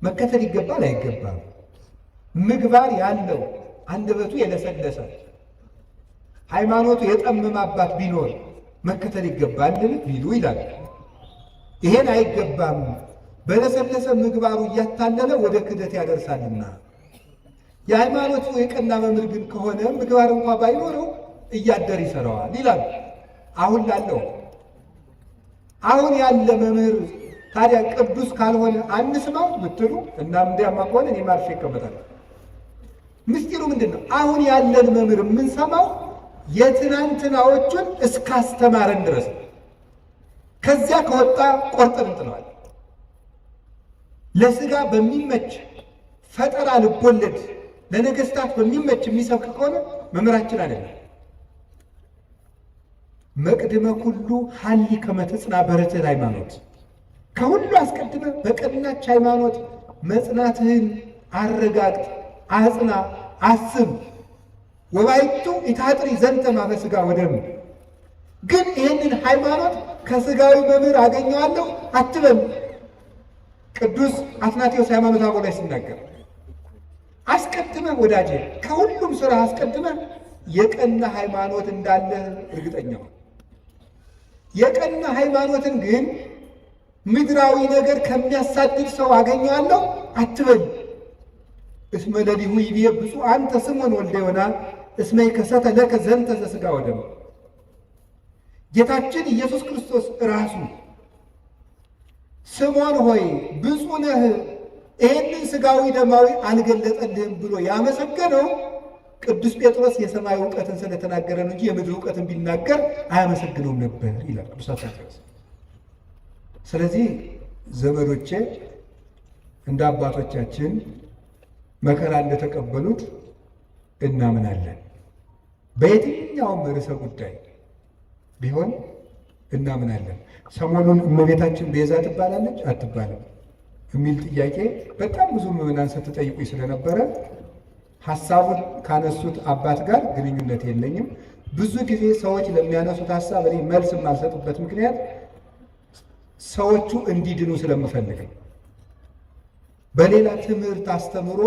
መከተል ይገባል አይገባም? ምግባር ያለው አንደበቱ የለሰለሰ ሃይማኖቱ የጠመመ አባት ቢኖር መከተል ይገባልን ቢሉ ይላል። ይሄን አይገባም፣ በለሰለሰ ምግባሩ እያታለለ ወደ ክደት ያደርሳልና። የሃይማኖቱ የቀና መምህር ግን ከሆነ ምግባር እንኳ ባይኖረው እያደር ይሰራዋል ይላል። አሁን ላለው አሁን ያለ መምህር ታዲያ ቅዱስ ካልሆነ አንስማው ብትሉ እና እንዲያማ ከሆነ እኔ ማርሼ እቀመጣለሁ። ምስጢሩ ምንድን ነው? አሁን ያለን መምህር የምንሰማው የትናንትናዎቹን እስካስተማረን ድረስ ነው። ከዚያ ከወጣ ቆርጠን እንጥለዋለን። ለስጋ በሚመች ፈጠራ ልቦለድ ለነገስታት በሚመች የሚሰብክ ከሆነ መምህራችን አይደለም። መቅድመ ኩሉ ሀሊ ከመ ትጽና በርትዕት ሃይማኖት፣ ከሁሉ አስቀድመ በቀናች ሃይማኖት መጽናትህን አረጋግጥ፣ አጽና፣ አስብ። ወባሕቱ ኢታጥሪ ዘንተ እምኀበ ሥጋ ወደም፣ ግን ይህንን ሃይማኖት ከስጋዊ መምህር አገኘዋለሁ አትበል። ቅዱስ አትናቴዎስ ሃይማኖተ አበው ላይ ሲናገር አስቀድመ ወዳጄ ከሁሉም ስራ አስቀድመ የቀና ሃይማኖት እንዳለህ እርግጠኛ ሁን። የቀና ሃይማኖትን ግን ምድራዊ ነገር ከሚያሳድድ ሰው አገኘዋለሁ አትበል። እስመ ለሊሁ ይቤ ብፁዕ አንተ ስምዖን ወልደ ዮና እስመ ይከሰተ ለከ ዘንተ ዘሥጋ ወደም። ጌታችን ኢየሱስ ክርስቶስ ራሱ ስምዖን ሆይ ብፁዕ ነህ፣ ይህንን ሥጋዊ ደማዊ አልገለጠልህም ብሎ ያመሰገነው ቅዱስ ጴጥሮስ የሰማይ እውቀትን ስለተናገረ ነው እንጂ የምድር እውቀትን ቢናገር አያመሰግነውም ነበር ይላል ቅዱስ አትናቴዎስ። ስለዚህ ዘመዶቼ እንደ አባቶቻችን መከራ እንደተቀበሉት እናምናለን። በየትኛውም ርዕሰ ጉዳይ ቢሆን እናምናለን። ሰሞኑን እመቤታችን ቤዛ ትባላለች አትባልም የሚል ጥያቄ በጣም ብዙ ምዕመናን ስትጠይቁኝ ስለነበረ ሀሳቡን ካነሱት አባት ጋር ግንኙነት የለኝም። ብዙ ጊዜ ሰዎች ለሚያነሱት ሀሳብ እኔ መልስ የማልሰጥበት ምክንያት ሰዎቹ እንዲድኑ ስለምፈልግ ነው። በሌላ ትምህርት አስተምሮ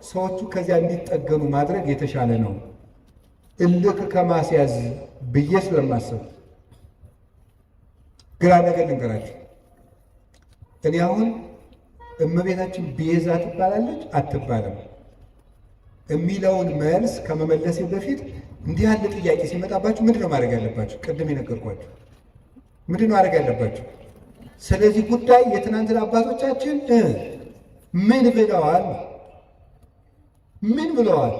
ሰዎቹ ከዚያ እንዲጠገኑ ማድረግ የተሻለ ነው፣ እልክ ከማስያዝ ብዬ ስለማስብ። ግራ ነገር ልንገራችሁ። እኔ አሁን እመቤታችን ቤዛ ትባላለች አትባልም የሚለውን መልስ ከመመለሴ በፊት እንዲህ ያለ ጥያቄ ሲመጣባችሁ ምንድን ነው ማድረግ ያለባችሁ? ቅድም የነገርኳችሁ ምንድን ነው ማድረግ ያለባችሁ? ስለዚህ ጉዳይ የትናንትና አባቶቻችን ምን ብለዋል? ምን ብለዋል?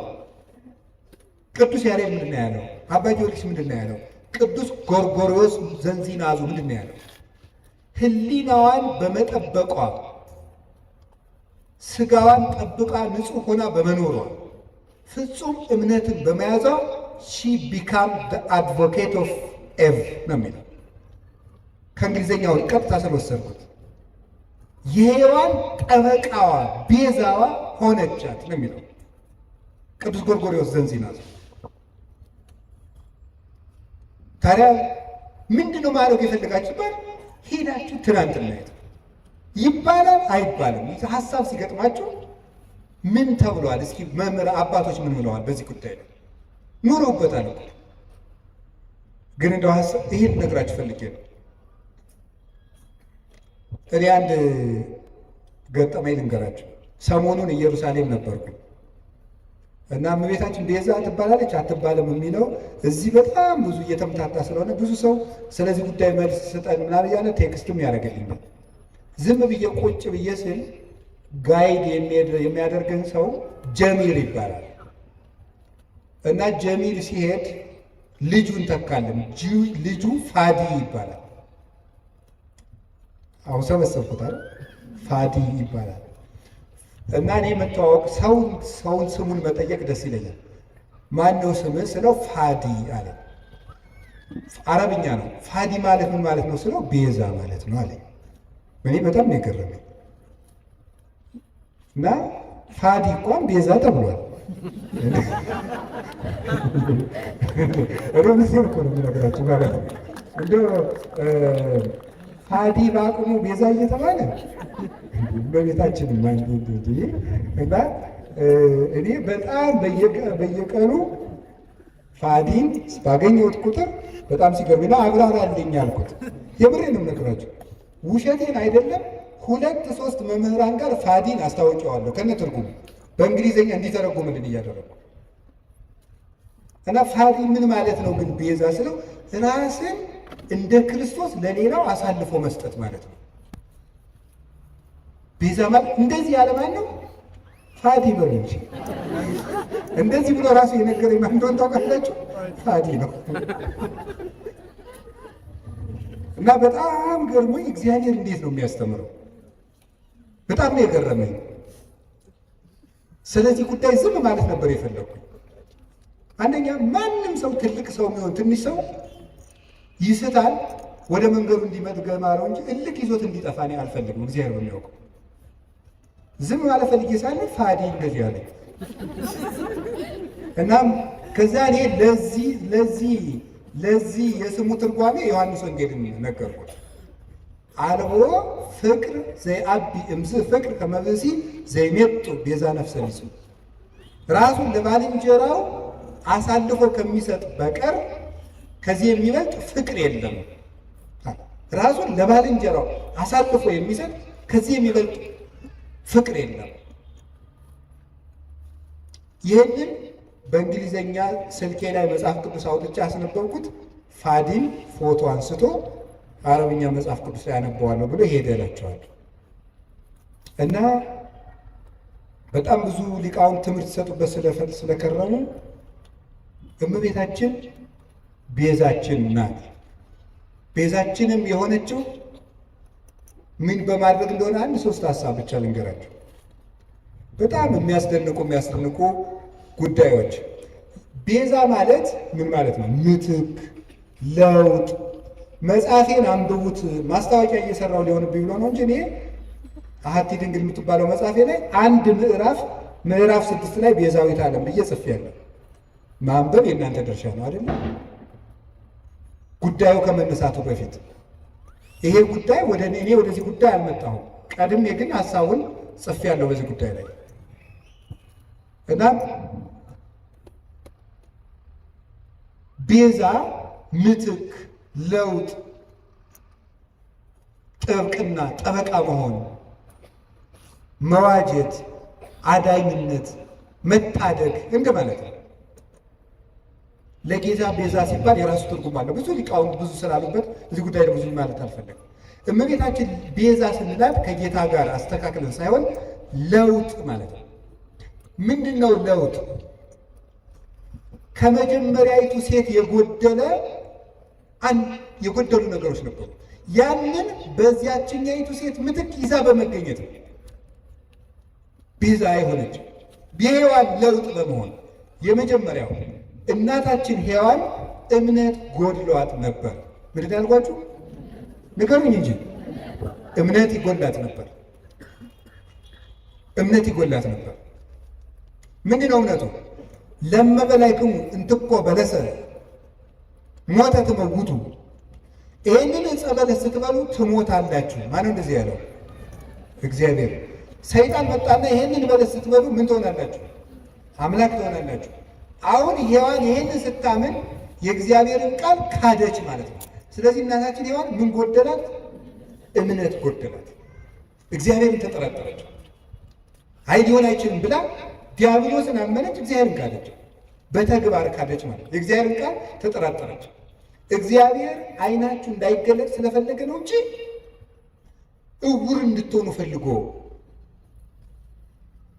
ቅዱስ ያሬድ ምንድን ነው ያለው? አባ ጊዮርጊስ ምንድን ነው ያለው? ቅዱስ ጎርጎርዮስ ዘንዚናዙ ምንድን ነው ያለው? ሕሊናዋን በመጠበቋ ስጋዋን ጠብቃ ንጹሕ ሆና በመኖሯ ፍጹም እምነትን በመያዟ she became advocate of Eve ነው የሚለው። ከእንግሊዝኛውን ቀጥታ ስለወሰድኩት የሔዋን ጠበቃዋ ቤዛዋ ሆነቻት ነው የሚለው ቅዱስ ጎርጎርዮስ ዘንዚናዙ። ታዲያ ምንድን ነው ማድረግ የፈለጋችሁበት? ሄዳችሁ ትናንትና ማየት ይባላል አይባልም? ሀሳብ ሲገጥማችሁ ምን ተብሏል? እስኪ መምህር አባቶች ምን ብለዋል በዚህ ጉዳይ ላይ? ኑረውበታል እኮ። ግን እንደው ሀሳብ ይሄን ነግራችሁ ፈልጌ ነው። እኔ አንድ ገጠመኝ ልንገራችሁ። ሰሞኑን ኢየሩሳሌም ነበርኩኝ እና እመቤታችን ቤዛ ትባላለች አትባልም የሚለው እዚህ በጣም ብዙ እየተምታታ ስለሆነ ብዙ ሰው ስለዚህ ጉዳይ መልስ ስጠን ምናምን እያለ text ም ያደርግልኛል። ዝም ብዬ ቁጭ ብዬ ስል guide የሚያደርገን ሰው ጀሚል ይባላል እና ጀሚል ሲሄድ ልጁን ተካልን። ልጁ ፋዲ ይባላል። አሁን ሰበሰብኩታል። ፋዲ ይባላል እና እኔ መተዋወቅ ሰውን ስሙን መጠየቅ ደስ ይለኛል። ማን ነው ስምህ ስለው ፋዲ አለ። አረብኛ ነው። ፋዲ ማለት ምን ማለት ነው ስለው ቤዛ ማለት ነው አለኝ። እኔ በጣም ነው የገረመኝ። እና ፋዲ እንኳን ቤዛ ተብሏል። እውነቴን እኮ ነው የምነግራችሁ ማለት ነው። እንደው ፋዲ በአቅሙ ቤዛ እየተባለ በቤታችን እና እኔ በጣም በየቀኑ ፋዲን ባገኘሁት ቁጥር በጣም ሲገርምና አብራራልኝ አልኩት። የምሬን ነው የምነግራችሁ፣ ውሸቴን አይደለም። 2-3 መምህራን ጋር ፋዲን አስታውቂዋለሁ ከነ ትርጉሙ በእንግሊዝኛ እንዲተረጉምልን እያደረጉ እና ፋዲ ምን ማለት ነው ግን ቤዛ ስለው ራስን እንደ ክርስቶስ ለሌላው አሳልፎ መስጠት ማለት ነው። ቤዛ ማለት እንደዚህ ያለ ማን ነው? ፋዲ በሉ እንጂ። እንደዚህ ብሎ ራሱ የነገረኝ ማን እንደሆነ ታውቃላችሁ? ፋዲ ነው። እና በጣም ገርሞኝ እግዚአብሔር እንዴት ነው የሚያስተምረው? በጣም ነው የገረመኝ። ስለዚህ ጉዳይ ዝም ማለት ነበር የፈለግኩኝ። አንደኛ ማንም ሰው ትልቅ ሰው የሚሆን ትንሽ ሰው ይስታል፣ ወደ መንገዱ እንዲመጥገማረው እንጂ እልክ ይዞት እንዲጠፋ እኔ አልፈልግም። እግዚአብሔር በሚያውቀው ዝም ማለት ፈልጌ ሳለ ፋዲ እንደዚህ አለኝ። እናም ከዛ እኔ ለዚህ ለዚህ ለዚህ የስሙ ትርጓሜ ዮሐንስ ወንጌልን ነገርኩት። አልቦ ፍቅር ዘይአቢ እምዝ ፍቅር ከመብእሲ ዘይሜጡ ቤዛ ነፍሰ ቢጹ፣ ራሱን ለባልንጀራው አሳልፎ ከሚሰጥ በቀር ከዚህ የሚበልጥ ፍቅር የለም። ራሱን ለባልንጀራው አሳልፎ የሚሰጥ ከዚህ የሚበልጥ ፍቅር የለም። ይህንን በእንግሊዘኛ ስልኬ ላይ መጽሐፍ ቅዱስ አውጥቼ አስነበብኩት። ፋዲም ፎቶ አንስቶ አረብኛ መጽሐፍ ቅዱስ ላይ አነበዋለሁ ብሎ ሄደ እላቸዋለሁ። እና በጣም ብዙ ሊቃውንት ትምህርት ሲሰጡበት ስለከረሙ እመቤታችን ቤዛችን ናት። ቤዛችንም የሆነችው ምን በማድረግ እንደሆነ አንድ ሶስት ሀሳብ ብቻ ልንገራችሁ። በጣም የሚያስደንቁ የሚያስደንቁ ጉዳዮች። ቤዛ ማለት ምን ማለት ነው? ምትክ፣ ለውጥ። መጽሐፌን አንብቡት። ማስታወቂያ እየሰራው ሊሆንብኝ ብሎ ነው እንጂ እኔ አሐቲ ድንግል የምትባለው መጽሐፌ ላይ አንድ ምዕራፍ ምዕራፍ 6 ላይ ቤዛዊት ዓለም ብዬ ጽፌያለሁ። ማንበብ የእናንተ ድርሻ ነው አይደል? ጉዳዩ ከመነሳቱ በፊት ይሄ ጉዳይ ወደ እኔ ወደዚህ ጉዳይ አልመጣሁም። ቀድሜ ግን ሀሳቡን ጽፌያለሁ በዚህ ጉዳይ ላይ። እና ቤዛ ምትክ፣ ለውጥ፣ ጥብቅና፣ ጠበቃ መሆን፣ መዋጀት፣ አዳኝነት፣ መታደግ እንደማለት ነው። ለጌታ ቤዛ ሲባል የራሱ ትርጉም አለው። ብዙ ሊቃውንት ብዙ ስላሉበት እዚህ ጉዳይ ብዙ ማለት አልፈለግም። እመቤታችን ቤዛ ስንላት ከጌታ ጋር አስተካክለን ሳይሆን ለውጥ ማለት ነው። ምንድነው ለውጥ? ከመጀመሪያይቱ ሴት የጎደለ አንድ የጎደሉ ነገሮች ነበሩ። ያንን በዚያችኛይቱ ሴት ምትክ ይዛ በመገኘት ነው ቤዛ የሆነች። የሔዋን ለውጥ በመሆን የመጀመሪያው እናታችን ሔዋን እምነት ጎድሏት ነበር። ምንድን ነው ያልኳችሁ? ንገሩኝ እንጂ። እምነት ይጎላት ነበር። እምነት ይጎላት ነበር። ምንድን ነው እምነቱ? ለመበላይክሙ እንትኮ በለሰ ሞተ ትመውቱ፣ ይሄንን ዕፀ በለስ ስትበሉ ትሞታላችሁ። ማነው እንደዚህ ያለው? እግዚአብሔር። ሰይጣን መጣና ይሄንን በለስ ስትበሉ ምን ትሆናላችሁ? አምላክ ትሆናላችሁ። አሁን ሔዋን ይሄንን ስታምን የእግዚአብሔርን ቃል ካደች ማለት ነው። ስለዚህ እናታችን ሔዋን ምን ጎደላት? እምነት ጎደላት። እግዚአብሔርን ተጠራጠረች። አይ ሊሆን አይችልም ብላ ዲያብሎስን አመነች፣ እግዚአብሔርን ካደች። በተግባር ካደች ማለት ነው። የእግዚአብሔርን ቃል ተጠራጠረች። እግዚአብሔር ዓይናችሁ እንዳይገለጥ ስለፈለገ ነው እንጂ እውር እንድትሆኑ ፈልጎ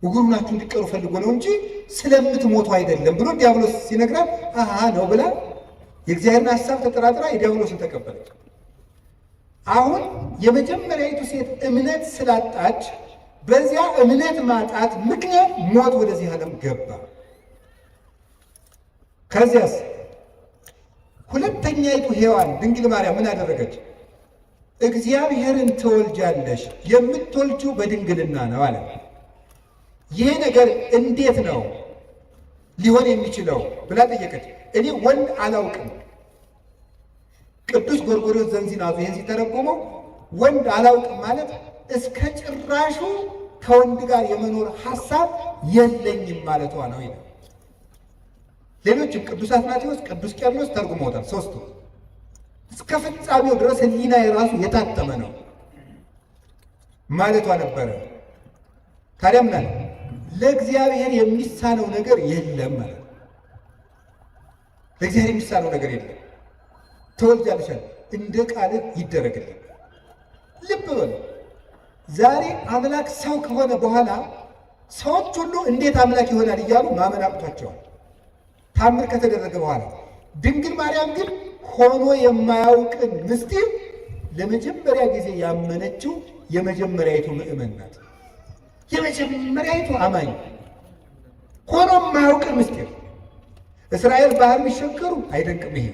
እውር ሆናችሁ እንድትቀሩ ፈልጎ ነው እንጂ ስለምትሞቱ አይደለም ብሎ ዲያብሎስ ሲነግራት አሃ ነው ብላ የእግዚአብሔርን ሐሳብ ተጠራጥራ የዲያብሎስን ተቀበለች። አሁን የመጀመሪያይቱ ሴት እምነት ስላጣች በዚያ እምነት ማጣት ምክንያት ሞት ወደዚህ ዓለም ገባ። ከዚያስ ሁለተኛይቱ ሔዋን ድንግል ማርያም ምን አደረገች? እግዚአብሔርን ትወልጃለሽ፣ የምትወልጂው በድንግልና ነው አለ። ይሄ ነገር እንዴት ነው ሊሆን የሚችለው ብላ ጠየቀች። እኔ ወንድ አላውቅም። ቅዱስ ጎርጎርዮስ ዘንዚናዙ ይሄን ሲተረጉመው ወንድ አላውቅም ማለት እስከ ጭራሹ ከወንድ ጋር የመኖር ሐሳብ የለኝም ማለቷ ነው ይላል። ሌሎችም ቅዱስ አትናቴዎስ፣ ቅዱስ ቄርሎስ ተርጉመውታል። ሶስቱ እስከ ፍጻሜው ድረስ ሕሊና የራሱ የታተመ ነው ማለቷ ነበረ። ታዲያ ምን አለ? ለእግዚአብሔር የሚሳነው ነገር የለም ማለት ነው። ለእግዚአብሔር የሚሳነው ነገር የለም። ትወልጃለሽ አለ፣ እንደ ቃልህ ይደረግልኝ። ልብ በሉ፣ ዛሬ አምላክ ሰው ከሆነ በኋላ ሰዎች ሁሉ እንዴት አምላክ ይሆናል እያሉ ማመን አቅቷቸዋል። ታምር ከተደረገ በኋላ ድንግል ማርያም ግን ሆኖ የማያውቅን ምስጢር ለመጀመሪያ ጊዜ ያመነችው የመጀመሪያይቱ ምእመን ናት። የመጀመሪያይቱ አማኝ ሆኖ የማያውቅን ምስጢር እስራኤል ባህር ቢሸከሩ አይደንቅም። ይሄ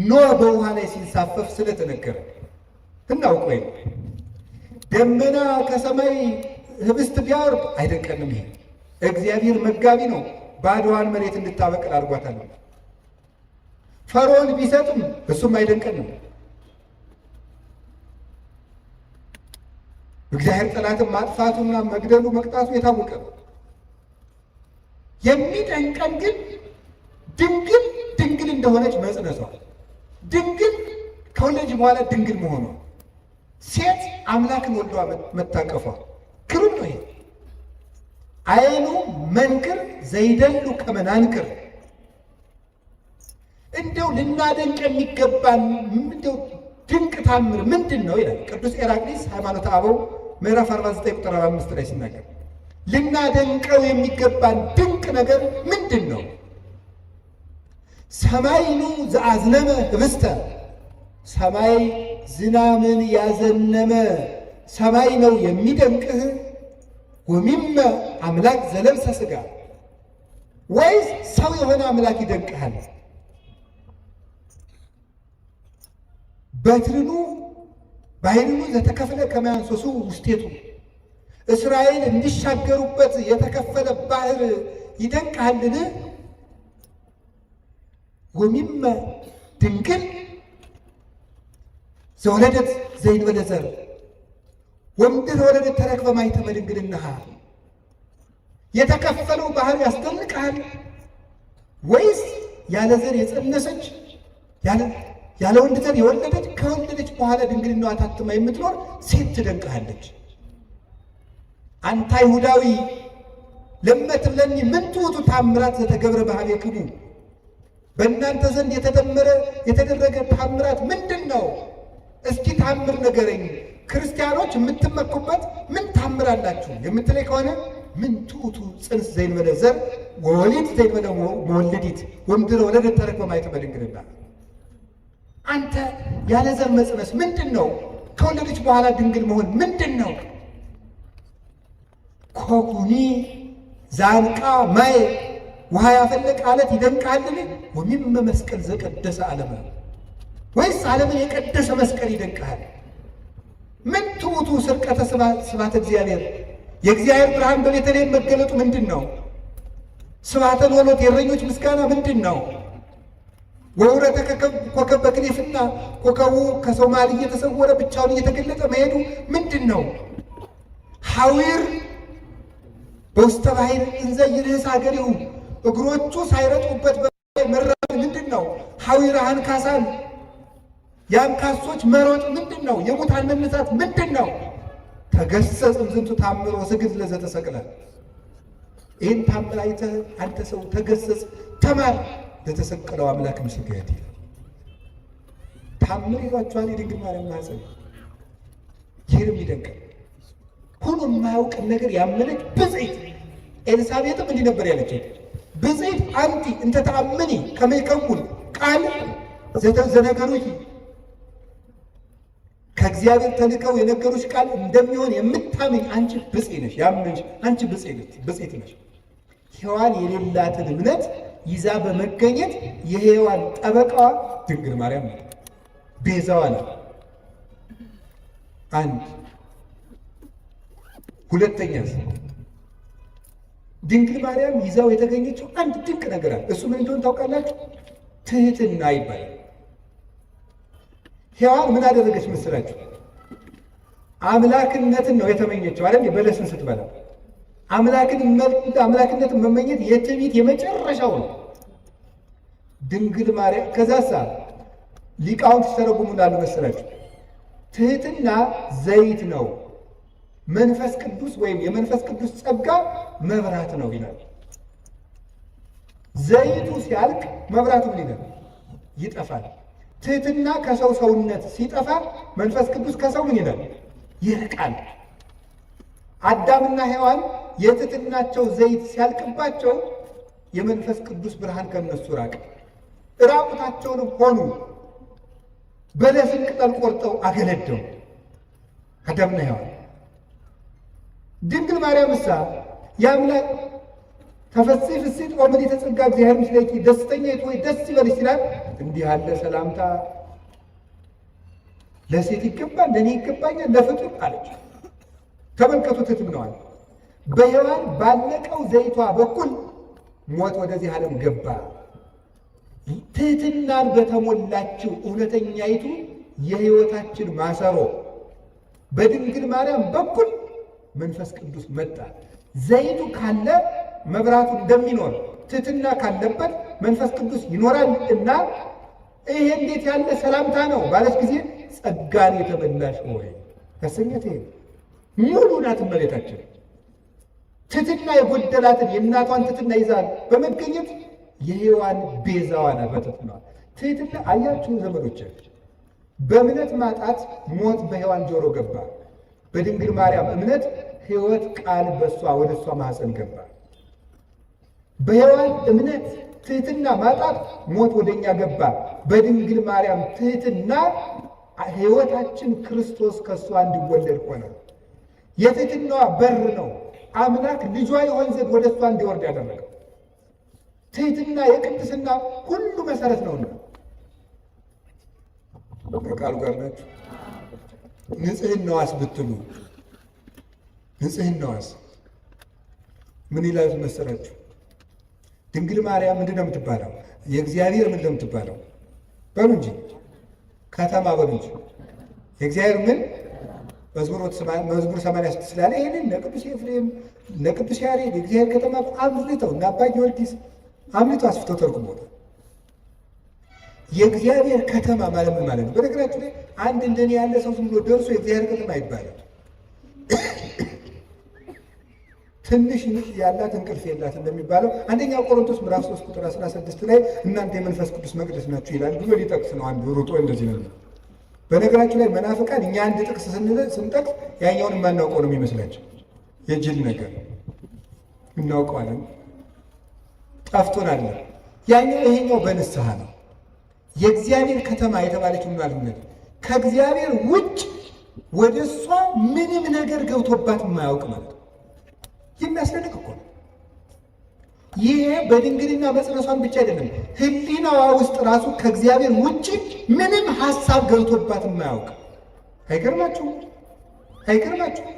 ኖህ በውሃ ላይ ሲንሳፈፍ ስለተነገረ እናውቀው። ይሄ ደመና ከሰማይ ህብስት ቢያወርድ አይደንቀንም። ይሄ እግዚአብሔር መጋቢ ነው፣ ባዶዋን መሬት እንድታበቅል አድርጓታል። ፈርዖን ቢሰጥም እሱም አይደንቀንም። እግዚአብሔር ጠላትን ማጥፋቱና መግደሉ መቅጣቱ የታወቀ ነው። የሚደንቀን ግን ድንግል ድንግል እንደሆነች መጽነሷ፣ ድንግል ከወለደች በኋላ ድንግል መሆኗ፣ ሴት አምላክን ወልዷ መታቀፏ ግሩም ነው። ይሄ አይኑ መንክር ዘይደሉ ከመናንክር እንደው ልናደንቅ የሚገባን እንደው ድንቅ ታምር ምንድን ነው ይላል ቅዱስ ኤራቅሊስ ሃይማኖተ አበው ምዕራፍ 49 ቁጥር 45 ላይ ሲናገር ልናደንቀው የሚገባን ድንቅ ነገር ምንድን ነው? ሰማይኑ ዘአዝነመ ህብስተ፣ ሰማይ ዝናምን ያዘነመ ሰማይ ነው የሚደንቅህ። ወሚመ አምላክ ዘለብሰ ሥጋ፣ ወይስ ሰው የሆነ አምላክ ይደንቅሃል? በትርኑ ባሕርኑ ዘተከፍለ ከመ ያንሶሱ ውስቴቱ፣ እስራኤል እንዲሻገሩበት የተከፈለ ባህር ይደንቅሃልን? ወሚመ ድንግል ዘወለደት ዘእንበለ ዘር ወምድር ወለደት ተረክበ ማኅተመ ድንግልናሃ፣ የተከፈለው ባህር ያስደንቅሃል ወይስ ያለ ዘር የጸነሰች ያለ ወንድ ዘር የወለደች ከወለደች በኋላ ድንግልናዋ ታትማ የምትኖር ሴት ትደንቅሃለች? አንተ አይሁዳዊ ለመ ትብለኒ ምን ትውቱ ታምራት ዘተገብረ በኀቤክሙ፣ በእናንተ ዘንድ የተደመረ የተደረገ ታምራት ምንድን ነው? እስኪ ታምር ንገረኝ። ክርስቲያኖች የምትመኩበት ምን ታምር አላችሁ የምትለኝ ከሆነ ምን ትውቱ ጽንስ ዘእንበለ ዘር ወወሊድ ዘእንበለ መወልዲት ወምድረ ወለደት ተረክበ ማኅተመ ድንግልና፣ አንተ ያለ ዘር መጽነስ ምንድን ነው? ከወለደች በኋላ ድንግል መሆን ምንድን ነው? ኮኩኒ ዛንቃ ማይ ውሃ ያፈለቀ አለት ይደንቅሃልን? ወሚመ መስቀል ዘቀደሰ ዓለመ፣ ወይስ ዓለምን የቀደሰ መስቀል ይደንቅሃል? ምን ትውቱ ስርቀተ ስብሐተ እግዚአብሔር፣ የእግዚአብሔር ብርሃን በቤተልሔም መገለጡ ምንድን ነው? ስብሐተ ኖሎት የእረኞች ምስጋና ምንድን ነው? ወውረተ ኮከብ በክኔፍና ኮከቡ ከሶማሊ እየተሰወረ ብቻውን እየተገለጠ መሄዱ ምንድን ነው? ሐዊር በውስተ ባሕር እንዘ ይርህስ ሀገሪሁ፣ እግሮቹ ሳይረጡበት መራመድ ምንድን ነው? ሐዊረ አንካሳን የአንካሶች መሮጥ ምንድን ነው? የሙታን መነሳት ምንድን ነው? ተገሰጽ እምዝንቱ ታምር ወስግድ ለዘተሰቅለ፣ ይህን ታምር አይተህ አንተ ሰው ተገሰጽ፣ ተማር፣ ለተሰቀለው አምላክ ምስገድ ይላል። ታምር ይሏችኋል የድንግል ማርያም ማኅፀን። ይህንም ይደንቃል። ሆኖ የማያውቅን ነገር ያመነች ብፅዕት ኤልሳቤጥም እንዲህ ነበር ያለችው፣ ብፅዕት አንቲ እንተ ተአምኒ ከመ ይከውን ቃል ዘነገሩኪ፣ ከእግዚአብሔር ተልከው የነገሩሽ ቃል እንደሚሆን የምታምኝ አንቺ ብፅዕት ነሽ፣ ያመንሽ አንቺ ብፅዕት ነሽ። ሔዋን የሌላትን እምነት ይዛ በመገኘት የሔዋን ጠበቃዋ ድንግል ማርያም ናት፣ ቤዛዋ ናት። አንድ ሁለተኛስ ድንግል ማርያም ይዛው የተገኘችው አንድ ድንቅ ነገር አለ። እሱ ምን እንደሆነ ታውቃላችሁ? ትህትና ይባላል። ሔዋን ምን አደረገች መሰላችሁ? አምላክነትን ነው የተመኘችው አይደል? በለስን ስትበላ አምላክነትን መመኘት የትዕቢት የመጨረሻው ነው። ድንግል ማርያም ከዛሳ ሊቃውንት ሲተረጉሙ እንዳሉ መሰላችሁ ትህትና ዘይት ነው፣ መንፈስ ቅዱስ ወይም የመንፈስ ቅዱስ ጸጋ መብራት ነው ይላል። ዘይቱ ሲያልቅ መብራቱ ምን ይላል? ይጠፋል። ትህትና ከሰው ሰውነት ሲጠፋ መንፈስ ቅዱስ ከሰው ምን ይላል? ይርቃል። አዳምና ሔዋን የትሕትናቸው ዘይት ሲያልቅባቸው የመንፈስ ቅዱስ ብርሃን ከነሱ ራቀ። ራቁታቸውንም ሆኑ። በለስን ቅጠል ቆርጠው አገለደሙ አዳምና ሔዋን። ድንግል ማርያም እሳ የአምላክ ተፈሥሒ ፍሥሕት ኦ ምልዕተ ጸጋ እግዚአብሔር ምስሌኪ፣ ደስተኛይቱ ሆይ ደስ ይበልሽ ሲላት እንዲህ ያለ ሰላምታ ለሴት ይገባል፣ ለእኔ ይገባኛል፣ ለፍጡር አለች። ተመልከቱ ትሕትናዋን። በሔዋን ባለቀው ዘይቷ በኩል ሞት ወደዚህ ዓለም ገባ። ትሕትናን በተሞላችው እውነተኛይቱ የሕይወታችን ማሰሮ በድንግል ማርያም በኩል መንፈስ ቅዱስ መጣ። ዘይቱ ካለ መብራቱ እንደሚኖር ትሕትና ካለበት መንፈስ ቅዱስ ይኖራል እና ይሄ እንዴት ያለ ሰላምታ ነው ባለች ጊዜ ጸጋን የተመላሽ ሆይ ያሰኘት ይሄ ሙሉ ናት እመቤታችን። ትሕትና የጎደላትን የእናቷን ትሕትና ይዛ በመገኘት የሔዋን ቤዛዋ ናት። በትሕትናዋ ትሕትና አያችሁ ዘመዶች፣ በእምነት ማጣት ሞት በሔዋን ጆሮ ገባ። በድንግል ማርያም እምነት ሕይወት ቃል በሷ ወደ እሷ ማኅፀን ገባ። በሔዋን እምነት ትሕትና ማጣት ሞት ወደኛ ገባ። በድንግል ማርያም ትሕትና ሕይወታችን ክርስቶስ ከእሷ እንዲወለድ ሆነ። የትሕትናዋ በር ነው አምላክ ልጇ ይሆን ዘንድ ወደ እሷ እንዲወርድ ያደረገው። ትሕትና የቅድስና ሁሉ መሰረት ነውና ከቃሉ ጋር ናችሁ። ንጽህናዋስ ብትሉ ንጽህናዋስ ምን ይላል መሰላችሁ? ድንግል ማርያም ምንድን ነው የምትባለው? የእግዚአብሔር ምንድን ነው የምትባለው? በሉ እንጂ ከተማ በሉ እንጂ የእግዚአብሔር ምን መዝሙር 86 ስላለ ይህንን እነ ቅዱስ ኤፍሬም እነ ቅዱስ ያሬድ የእግዚአብሔር ከተማ አምልተው እና አባ ጊዮርጊስ አምልተው አስፍተው ተርጉመውታል። የእግዚአብሔር ከተማ ማለት ምን ማለት ነው? በነገራችሁ ላይ አንድ እንደኔ ያለ ሰው ዝም ብሎ ደርሶ የእግዚአብሔር ከተማ አይባልም። ትንሽ ያላት እንቅልፍ የላት እንደሚባለው አንደኛ ቆሮንቶስ ምዕራፍ 3 ቁጥር 16 ላይ እናንተ የመንፈስ ቅዱስ መቅደስ ናችሁ ይላል ብሎ ሊጠቅስ ነው አንዱ ሩጦ እንደዚህ ነው። በነገራችሁ ላይ መናፍቃን እኛ አንድ ጥቅስ ስንጠቅስ ያኛውን የማናውቀው ነው የሚመስላቸው። የጅል ነገር እናውቀዋለን፣ ጠፍቶናል። ያኛው ይሄኛው በንስሐ ነው። የእግዚአብሔር ከተማ የተባለችው ምን ማለት ነው? ከእግዚአብሔር ውጭ ወደ እሷ ምንም ነገር ገብቶባት የማያውቅ ማለት ነው። የሚያስደንቅ እኮ ነው። ይሄ በድንግልና መጽነሷን ብቻ አይደለም፣ ሕሊናዋ ውስጥ ራሱ ከእግዚአብሔር ውጭ ምንም ሀሳብ ገብቶባት የማያውቅ አይገርማችሁም? አይገርማችሁም?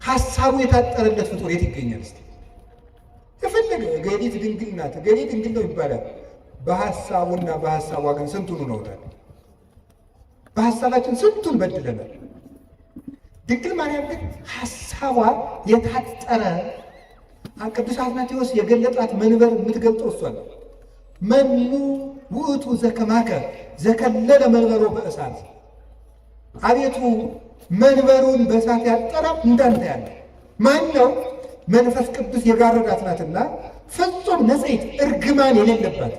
ሀሳቡ የታጠረለት ፍጡር የት ይገኛል? እስቲ የፈለገ ገሊት ድንግል ናት፣ ገሊት ድንግል ነው ይባላል። በሀሳቡና በሀሳቧ ግን ስንቱን ነውታል። በሀሳባችን ስንቱን በድለናል። ድንግል ማርያም ግን ሀሳቧ የታጠረ ቅዱስ አትናቴዎስ የገለጣት መንበር የምትገልጠው እሷ ነው። መኑ ውእቱ ዘከማከ ዘከለለ መንበሮ በእሳት፣ አቤቱ መንበሩን በእሳት ያጠረ እንዳንተ ያለ ማን ነው? መንፈስ ቅዱስ የጋረዳት ናትና ፍጹም ንጽሕት እርግማን የሌለባት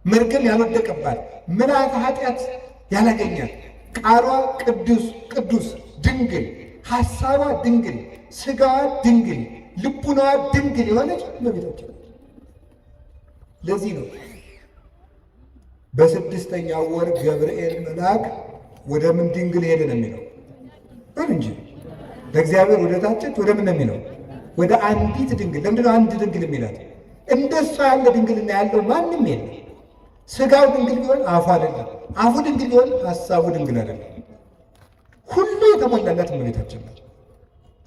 መርገም ያልወደቀባት ምልአተ ኃጢአት ያላገኛት ቃሏ ቅዱስ ቅዱስ ድንግል ሐሳቧ ድንግል ስጋዋ ድንግል ልቡናዋ ድንግል የሆነች እመቤታችን። ለዚህ ነው በስድስተኛው ወር ገብርኤል መልአክ ወደ ምን ድንግል ሄደ ነው የሚለው? በል እንጂ ለእግዚአብሔር ወደ ታጨች ወደ ምን ነው የሚለው? ወደ አንዲት ድንግል። ለምንድን ነው አንድ ድንግል የሚላት? እንደሷ ያለ ድንግልና ያለው ማንም የለም። ስጋው ድንግል ቢሆን አፉ አይደለም፣ አፉ ድንግል ቢሆን ሐሳቡ ድንግል አይደለም። ሁሉ የተሞላላት እመቤታችን ናት።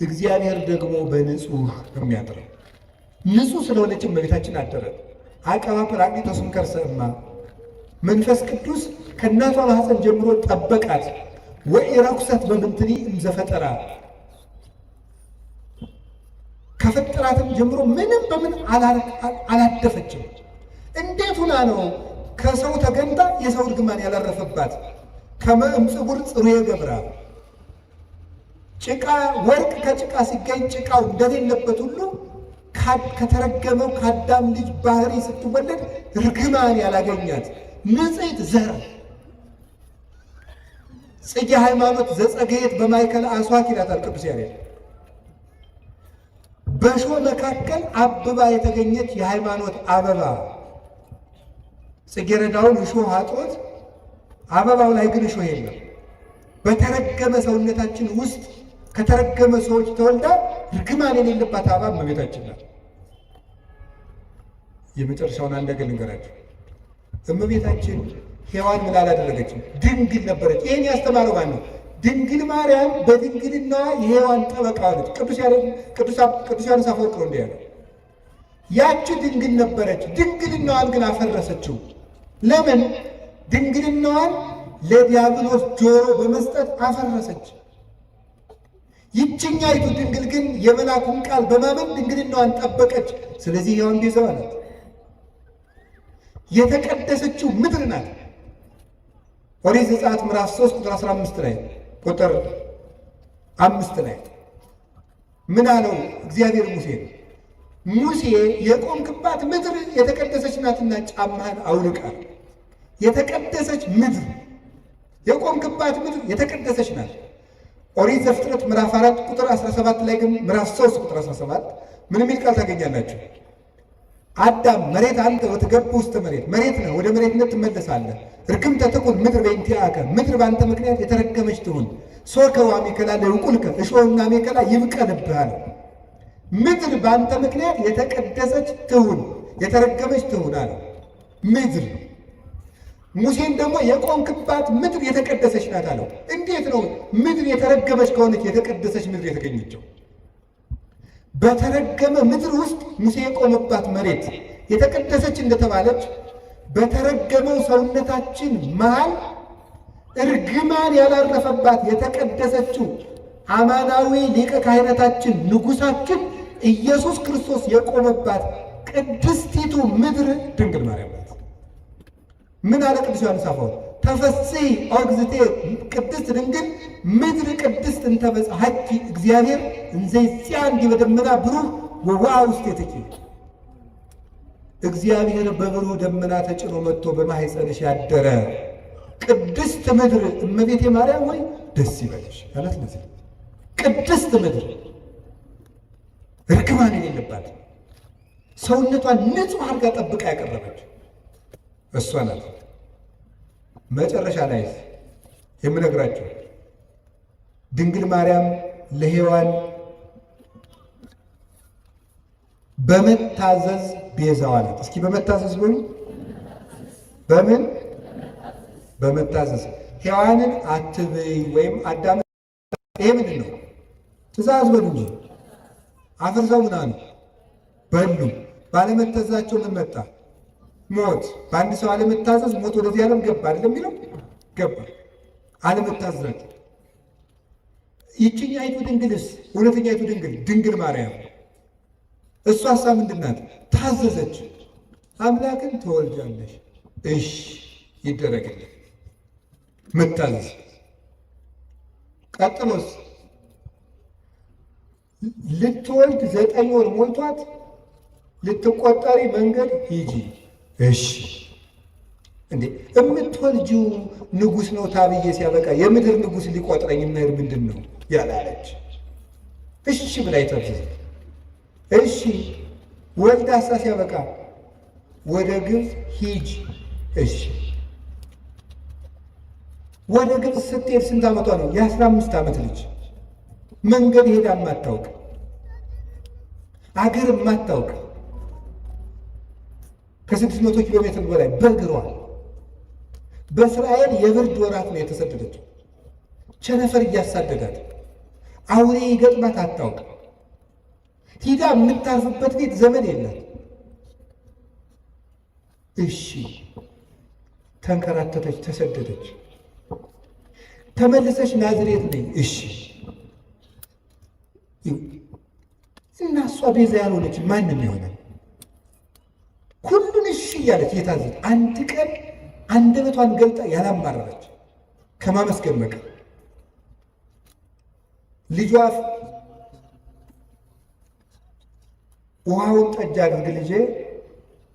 እግዚአብሔር ደግሞ በንጹህ ነው የሚያጥረው። ንጹህ ስለሆነች እመቤታችን አደረ። አቀባ ጰራቅሊጦስም ከርሰ እማ፣ መንፈስ ቅዱስ ከእናቷ ማኅፀን ጀምሮ ጠበቃት። ወኢረኩሰት በምንትኒ እምዘፈጠራ፣ ከፈጠራትም ጀምሮ ምንም በምን አላደፈችም። እንዴት ሁና ነው ከሰው ተገንታ የሰው እርግማን ያላረፈባት? ከመ እምጽጉር ጽሩየ ገብራ፣ ጭቃ ወርቅ ከጭቃ ሲገኝ ጭቃው እንደሌለበት ሁሉ ከተረገመው ከአዳም ልጅ ባህሪ ስትወለድ እርግማን ያላገኛት ንጽሕት ዘር ጽጌ ሃይማኖት ዘጸገየት በማእከለ አስዋክ ይላታል ቅዱስ ያሬድ። በእሾህ መካከል አብባ የተገኘች የሃይማኖት አበባ ጽጌረዳውን እሾህ አጥሮት አበባው ላይ ግን እሾህ የለም። በተረገመ ሰውነታችን ውስጥ ከተረገመ ሰዎች ተወልዳ እርግማን የሌለባት አበባ እመቤታችን ናት። የመጨረሻውን አንድ ነገር ልንገራችሁ። እመቤታችን ሔዋን ምን አላደረገችም? ድንግል ነበረች። ይህን ያስተማረው ማን ነው? ድንግል ማርያም በድንግልና የሔዋን ጠበቃ ነች። ቅዱስ ዮሐንስ አፈወርቅ ነው እንዲህ ያለው። ያቺ ድንግል ነበረች፣ ድንግልናዋን ግን አፈረሰችው። ለምን? ድንግልናዋን ለዲያብሎስ ጆሮ በመስጠት አፈረሰች። ይችኛይቱ ድንግል ግን የመላኩን ቃል በማመን ድንግልናዋን ጠበቀች። ስለዚህ ሔዋን ቤዛዋ ናት። የተቀደሰችው ምድር ናት። ኦሪት ዘጸአት ምዕራፍ 3 ቁጥር 15 ላይ ቁጥር 5 ላይ ምን አለው እግዚአብሔር ሙሴ? ሙሴ የቆምክባት ምድር የተቀደሰች ናትና ጫማህን አውልቃል። የተቀደሰች ምድር የቆምክባት ምድር የተቀደሰች ናት። ኦሪት ዘፍጥረት ምዕራፍ 4 ቁጥር 17 ላይ ግን ምዕራፍ 3 ቁጥር 17 ምን የሚል ቃል ታገኛላችሁ? አዳም መሬት አንተ ወትገብ ውስተ መሬት፣ መሬት ነህ ወደ መሬትነት ትመለሳለህ። ርግምተ ትኩን ምድር በእንቲአከ፣ ምድር በአንተ ምክንያት የተረገመች ትሁን። ሶከ ወአሜከላ ለይብቁልከ፣ እሾህና አሜከላ ይብቀልብህ አለው። ምድር በአንተ ምክንያት የተቀደሰች ትሁን፣ የተረገመች ትሁን አለው። ምድር ሙሴን ደግሞ የቆምክባት ምድር የተቀደሰች ናት አለው። እንዴት ነው ምድር የተረገመች ከሆነች የተቀደሰች ምድር የተገኘችው? በተረገመ ምድር ውስጥ ሙሴ የቆመባት መሬት የተቀደሰች እንደተባለች በተረገመው ሰውነታችን መሃል እርግማን ያላረፈባት የተቀደሰችው አማናዊ ሊቀ ካህናታችን ንጉሳችን ኢየሱስ ክርስቶስ የቆመባት ቅድስቲቱ ምድር ድንግል ማርያም ናት። ምን አለ ቅዱስ ዮሐንስ አፈወርቅ? ተፈሥሒ ኦ እግዝእትየ ቅድስት ድንግል ምድር ቅድስት እንተ በጽሐኪ እግዚአብሔር እንዘ ይጽአን ዲበ ደመና ብሩህ ወውአ ውስቴትኪ። እግዚአብሔር በብሩህ ደመና ተጭኖ መጥቶ በማኅፀንሽ ያደረ ቅድስት ምድር እመቤቴ ማርያም ወይ ደስ ይበልሽ ያላት ለዚህ ቅድስት ምድር እርግማን የሌለባት ሰውነቷን ንጹሕ አድርጋ ጠብቃ ያቀረበች እሷ ናት። መጨረሻ ላይ የምነግራቸው ድንግል ማርያም ለሔዋን በመታዘዝ ቤዛዋ ናት። እስኪ በመታዘዝ በሉ። በምን በመታዘዝ? ሔዋንን አትብይ ወይም አዳም፣ ይሄ ምንድን ነው? ትእዛዝ በሉ እንጂ አፍርሰው ምን አሉ? በሉ። ባለመታዘዛቸው ምን መጣ? ሞት። በአንድ ሰው አለመታዘዝ ሞት ወደዚህ ዓለም ገባ አይደለም የሚለው? ገባ። አለመታዘዛቸው። ይችኛይቱ ድንግልስ እውነተኛይቱ ድንግል ድንግል ማርያም እሷ ሀሳብ ምንድን ናት? ታዘዘች። አምላክን ትወልጃለሽ፣ እሺ ይደረግልኝ። መታዘዝ። ቀጥሎስ ልትወልድ 9 ወር ሞልቷት ልትቆጠሪ መንገድ ሂጂ። እሺ እንዴ የምትወልጂው ንጉሥ ነው ታብዬ ሲያበቃ የምድር ንጉሥ ሊቆጥረኝ መሄድ ምንድን ነው ያላለች። እሺ ብላ የታዘዘች። እሺ ወልዳሳ ሲያበቃ ወደ ግብፅ ሂጂ። እሺ ወደ ግብፅ ስትሄድ ስንት ዓመቷ ነው? የ15 ዓመት ልጅ መንገድ ሄዳ የማታውቅ አገር የማታውቅ ከ600 ኪሎ ሜትር በላይ በእግሯ በእስራኤል የብርድ ወራት ነው የተሰደደችው። ቸነፈር እያሳደዳት አውሬ ይገጥማት አታውቅ። ሂዳ የምታርፍበት ቤት ዘመድ የላት። እሺ ተንከራተተች፣ ተሰደደች። ተመልሰች ናዝሬት ነኝ። እሺ እና እሷ ቤዛ ያልሆነች ማንም ይሆናል? ሁሉን እሺ እያለች እየታዘች አንድ ቀን አንደበቷን ገልጣ ያላማረረች ከማመስገን በቀር ልጇ ውሃውን ጠጅ አድርግ ልጄ፣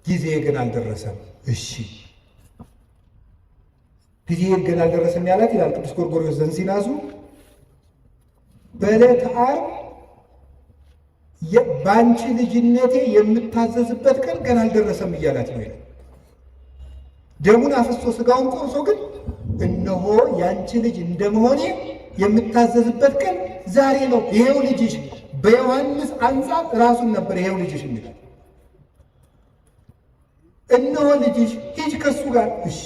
ጊዜ ግን አልደረሰም። እሺ ጊዜ ግን አልደረሰም ያላት ይላል ቅዱስ ጎርጎርዮስ ዘእንዚናዙ። በዕለተ ዓርብ በአንቺ ልጅነቴ የምታዘዝበት ቀን ገና አልደረሰም እያላት ነው ይላል። ደሙን አፍሶ ስጋውን ቆርሶ ግን እነሆ ያንቺ ልጅ እንደመሆኔ የምታዘዝበት ቀን ዛሬ ነው። ይሄው ልጅሽ በዮሐንስ አንጻር ራሱን ነበር ይሄው ልጅሽ የሚላል። እነሆ ልጅሽ ሂጅ ከሱ ጋር እሺ።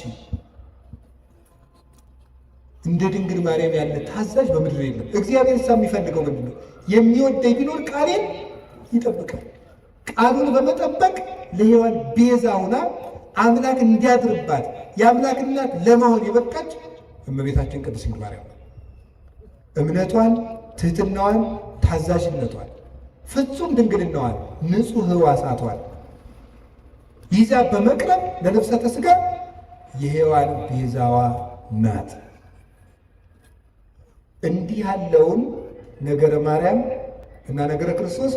እንደ ድንግል ማርያም ያለ ታዛዥ በምድር የለም። እግዚአብሔር እሳ የሚፈልገው ምንድን ነው? የሚወደኝ ቢኖር ቃሌን ይጠብቃል። ቃሉን በመጠበቅ ለሔዋን ቤዛ ሆና አምላክ እንዲያድርባት የአምላክ እናት ለመሆን የበቃች እመቤታችን ቅድስት ድንግል ማርያም ነው። እምነቷን፣ ትህትናዋን፣ ታዛዥነቷን፣ ፍጹም ድንግልናዋን፣ ንጹሕ ሕዋሳቷን ይዛ በመቅረብ ለልብሰተ ሥጋ የሔዋን ቤዛዋ ናት። እንዲህ ያለውን ነገረ ማርያም እና ነገረ ክርስቶስ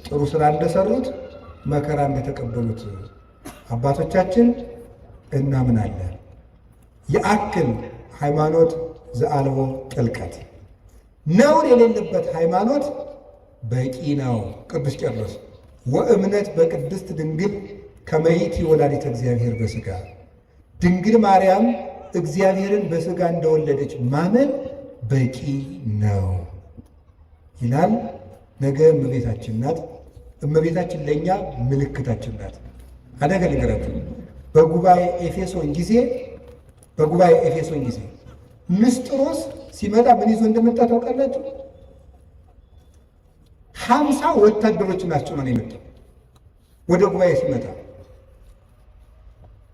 ጥሩ ስራ እንደሰሩት መከራ እንደተቀበሉት አባቶቻችን እናምናለን። የአክል ሃይማኖት ዘአልቦ ጥልቀት፣ ነውር የሌለበት ሃይማኖት በቂ ነው። ቅዱስ ቄርሎስ ወእምነት በቅድስት ድንግል ከመይቲ ወላዲተ እግዚአብሔር በሥጋ፣ ድንግል ማርያም እግዚአብሔርን በሥጋ እንደወለደች ማመን በቂ ነው ይላል። ነገ እመቤታችን ናት። እመቤታችን ለእኛ ምልክታችን ናት። አደገ ልንገራችሁ፣ በጉባኤ ኤፌሶን ጊዜ ንስጥሮስ ሲመጣ ምን ይዞ እንደመጣ ታውቃላችሁ? 50 ወታደሮችን አስጭኖ ነው የመጣው። ወደ ጉባኤ ሲመጣ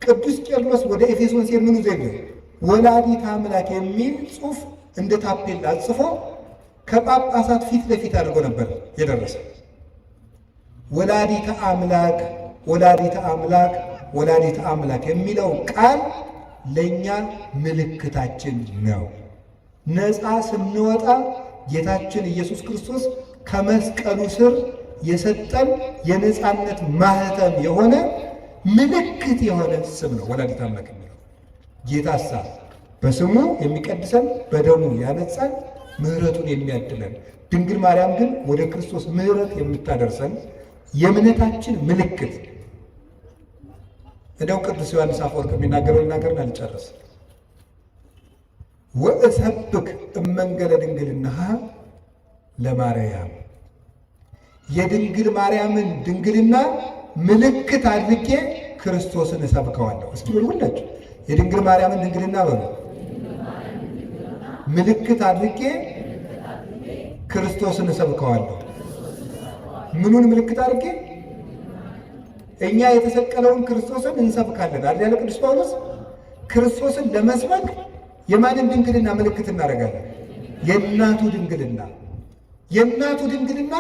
ቅዱስ ቄርሎስ ወደ ኤፌሶን ሲሄድ ምን ይዞ ሄደ? ወላዲተ አምላክ የሚል ጽሑፍ እንደ ታፔላ ጽፎ ከጳጳሳት ፊት ለፊት አድርጎ ነበር የደረሰ። ወላዲተ አምላክ፣ ወላዲተ አምላክ፣ ወላዲተ አምላክ የሚለው ቃል ለእኛ ምልክታችን ነው። ነፃ ስንወጣ ጌታችን ኢየሱስ ክርስቶስ ከመስቀሉ ስር የሰጠን የነፃነት ማህተም የሆነ ምልክት የሆነ ስም ነው ወላዲተ አምላክ የሚለው። ጌታሳ በስሙ የሚቀድሰን፣ በደሙ ያነጻን፣ ምሕረቱን የሚያድለን፣ ድንግል ማርያም ግን ወደ ክርስቶስ ምሕረት የምታደርሰን የእምነታችን ምልክት። እንደው ቅዱስ ዮሐንስ አፈወርቅ የሚናገረው ልናገርና ልጨርስ። ወእሰብክ እመንገለ ድንግልናሃ ለማርያም፣ የድንግል ማርያምን ድንግልና ምልክት አድርጌ ክርስቶስን እሰብከዋለሁ። እስኪ በሉ ሁላችሁ፣ የድንግል ማርያምን ድንግልና በሉ፣ ምልክት አድርጌ ክርስቶስን እሰብከዋለሁ። ምኑን ምልክት አድርጌ? እኛ የተሰቀለውን ክርስቶስን እንሰብካለን አይደል ያለ ቅዱስ ጳውሎስ። ክርስቶስን ለመስበክ የማንን ድንግልና ምልክት እናደርጋለን? የእናቱ ድንግልና። የእናቱ ድንግልና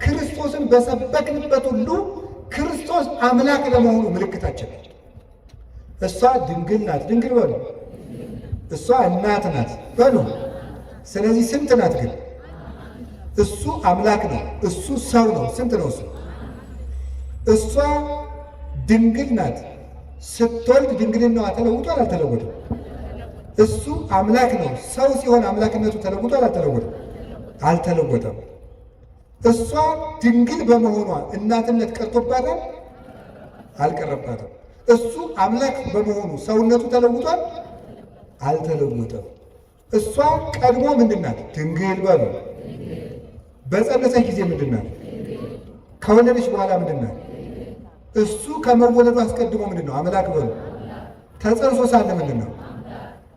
ክርስቶስን በሰበክንበት ሁሉ ክርስቶስ አምላክ ለመሆኑ ምልክታችን ነው። እሷ ድንግል ናት፣ ድንግል በሉ። እሷ እናት ናት በሉ። ስለዚህ ስንት ናት ግን? እሱ አምላክ ነው፣ እሱ ሰው ነው። ስንት ነው እሱ? እሷ ድንግል ናት። ስትወልድ ድንግልናዋ ተለውጧል አልተለወጠም? እሱ አምላክ ነው። ሰው ሲሆን አምላክነቱ ተለውጧል አልተለወጠም? አልተለወጠም። እሷ ድንግል በመሆኗ እናትነት ቀርቶባታል? አልቀረባትም። እሱ አምላክ በመሆኑ ሰውነቱ ተለውጧል? አልተለወጠም። እሷ ቀድሞ ምንድን ናት? ድንግል በሉ። በጸነሰች ጊዜ ምንድን ናት? ከወለደች በኋላ ምንድን ናት? እሱ ከመወለዱ አስቀድሞ ምንድን ነው? አምላክ በሉ። ተጸንሶ ሳለ ምንድን ነው?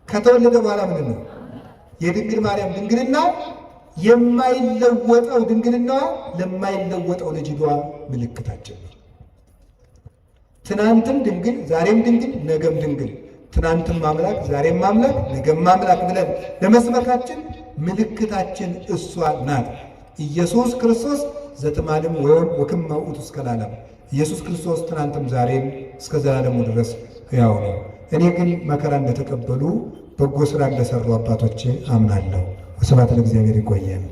ከተወለደ በኋላ ምንድን ነው? የድንግል ማርያም ድንግልና የማይለወጠው ድንግልና ለማይለወጠው ልጅ ምልክታችን ነው። ትናንትም ድንግል፣ ዛሬም ድንግል፣ ነገም ድንግል፣ ትናንትም አምላክ፣ ዛሬም አምላክ፣ ነገም አምላክ ብለን ለመስበካችን ምልክታችን እሷ ናት። ኢየሱስ ክርስቶስ ዘትማልም ወይም ወክመ ውእቱ እስከ ለዓለም፣ ኢየሱስ ክርስቶስ ትናንትም ዛሬም እስከ ዘላለሙ ድረስ ሕያው ነው። እኔ ግን መከራ እንደተቀበሉ በጎ ስራ እንደሰሩ አባቶቼ አምናለሁ። ወስብሐት ለእግዚአብሔር። ይቆየን።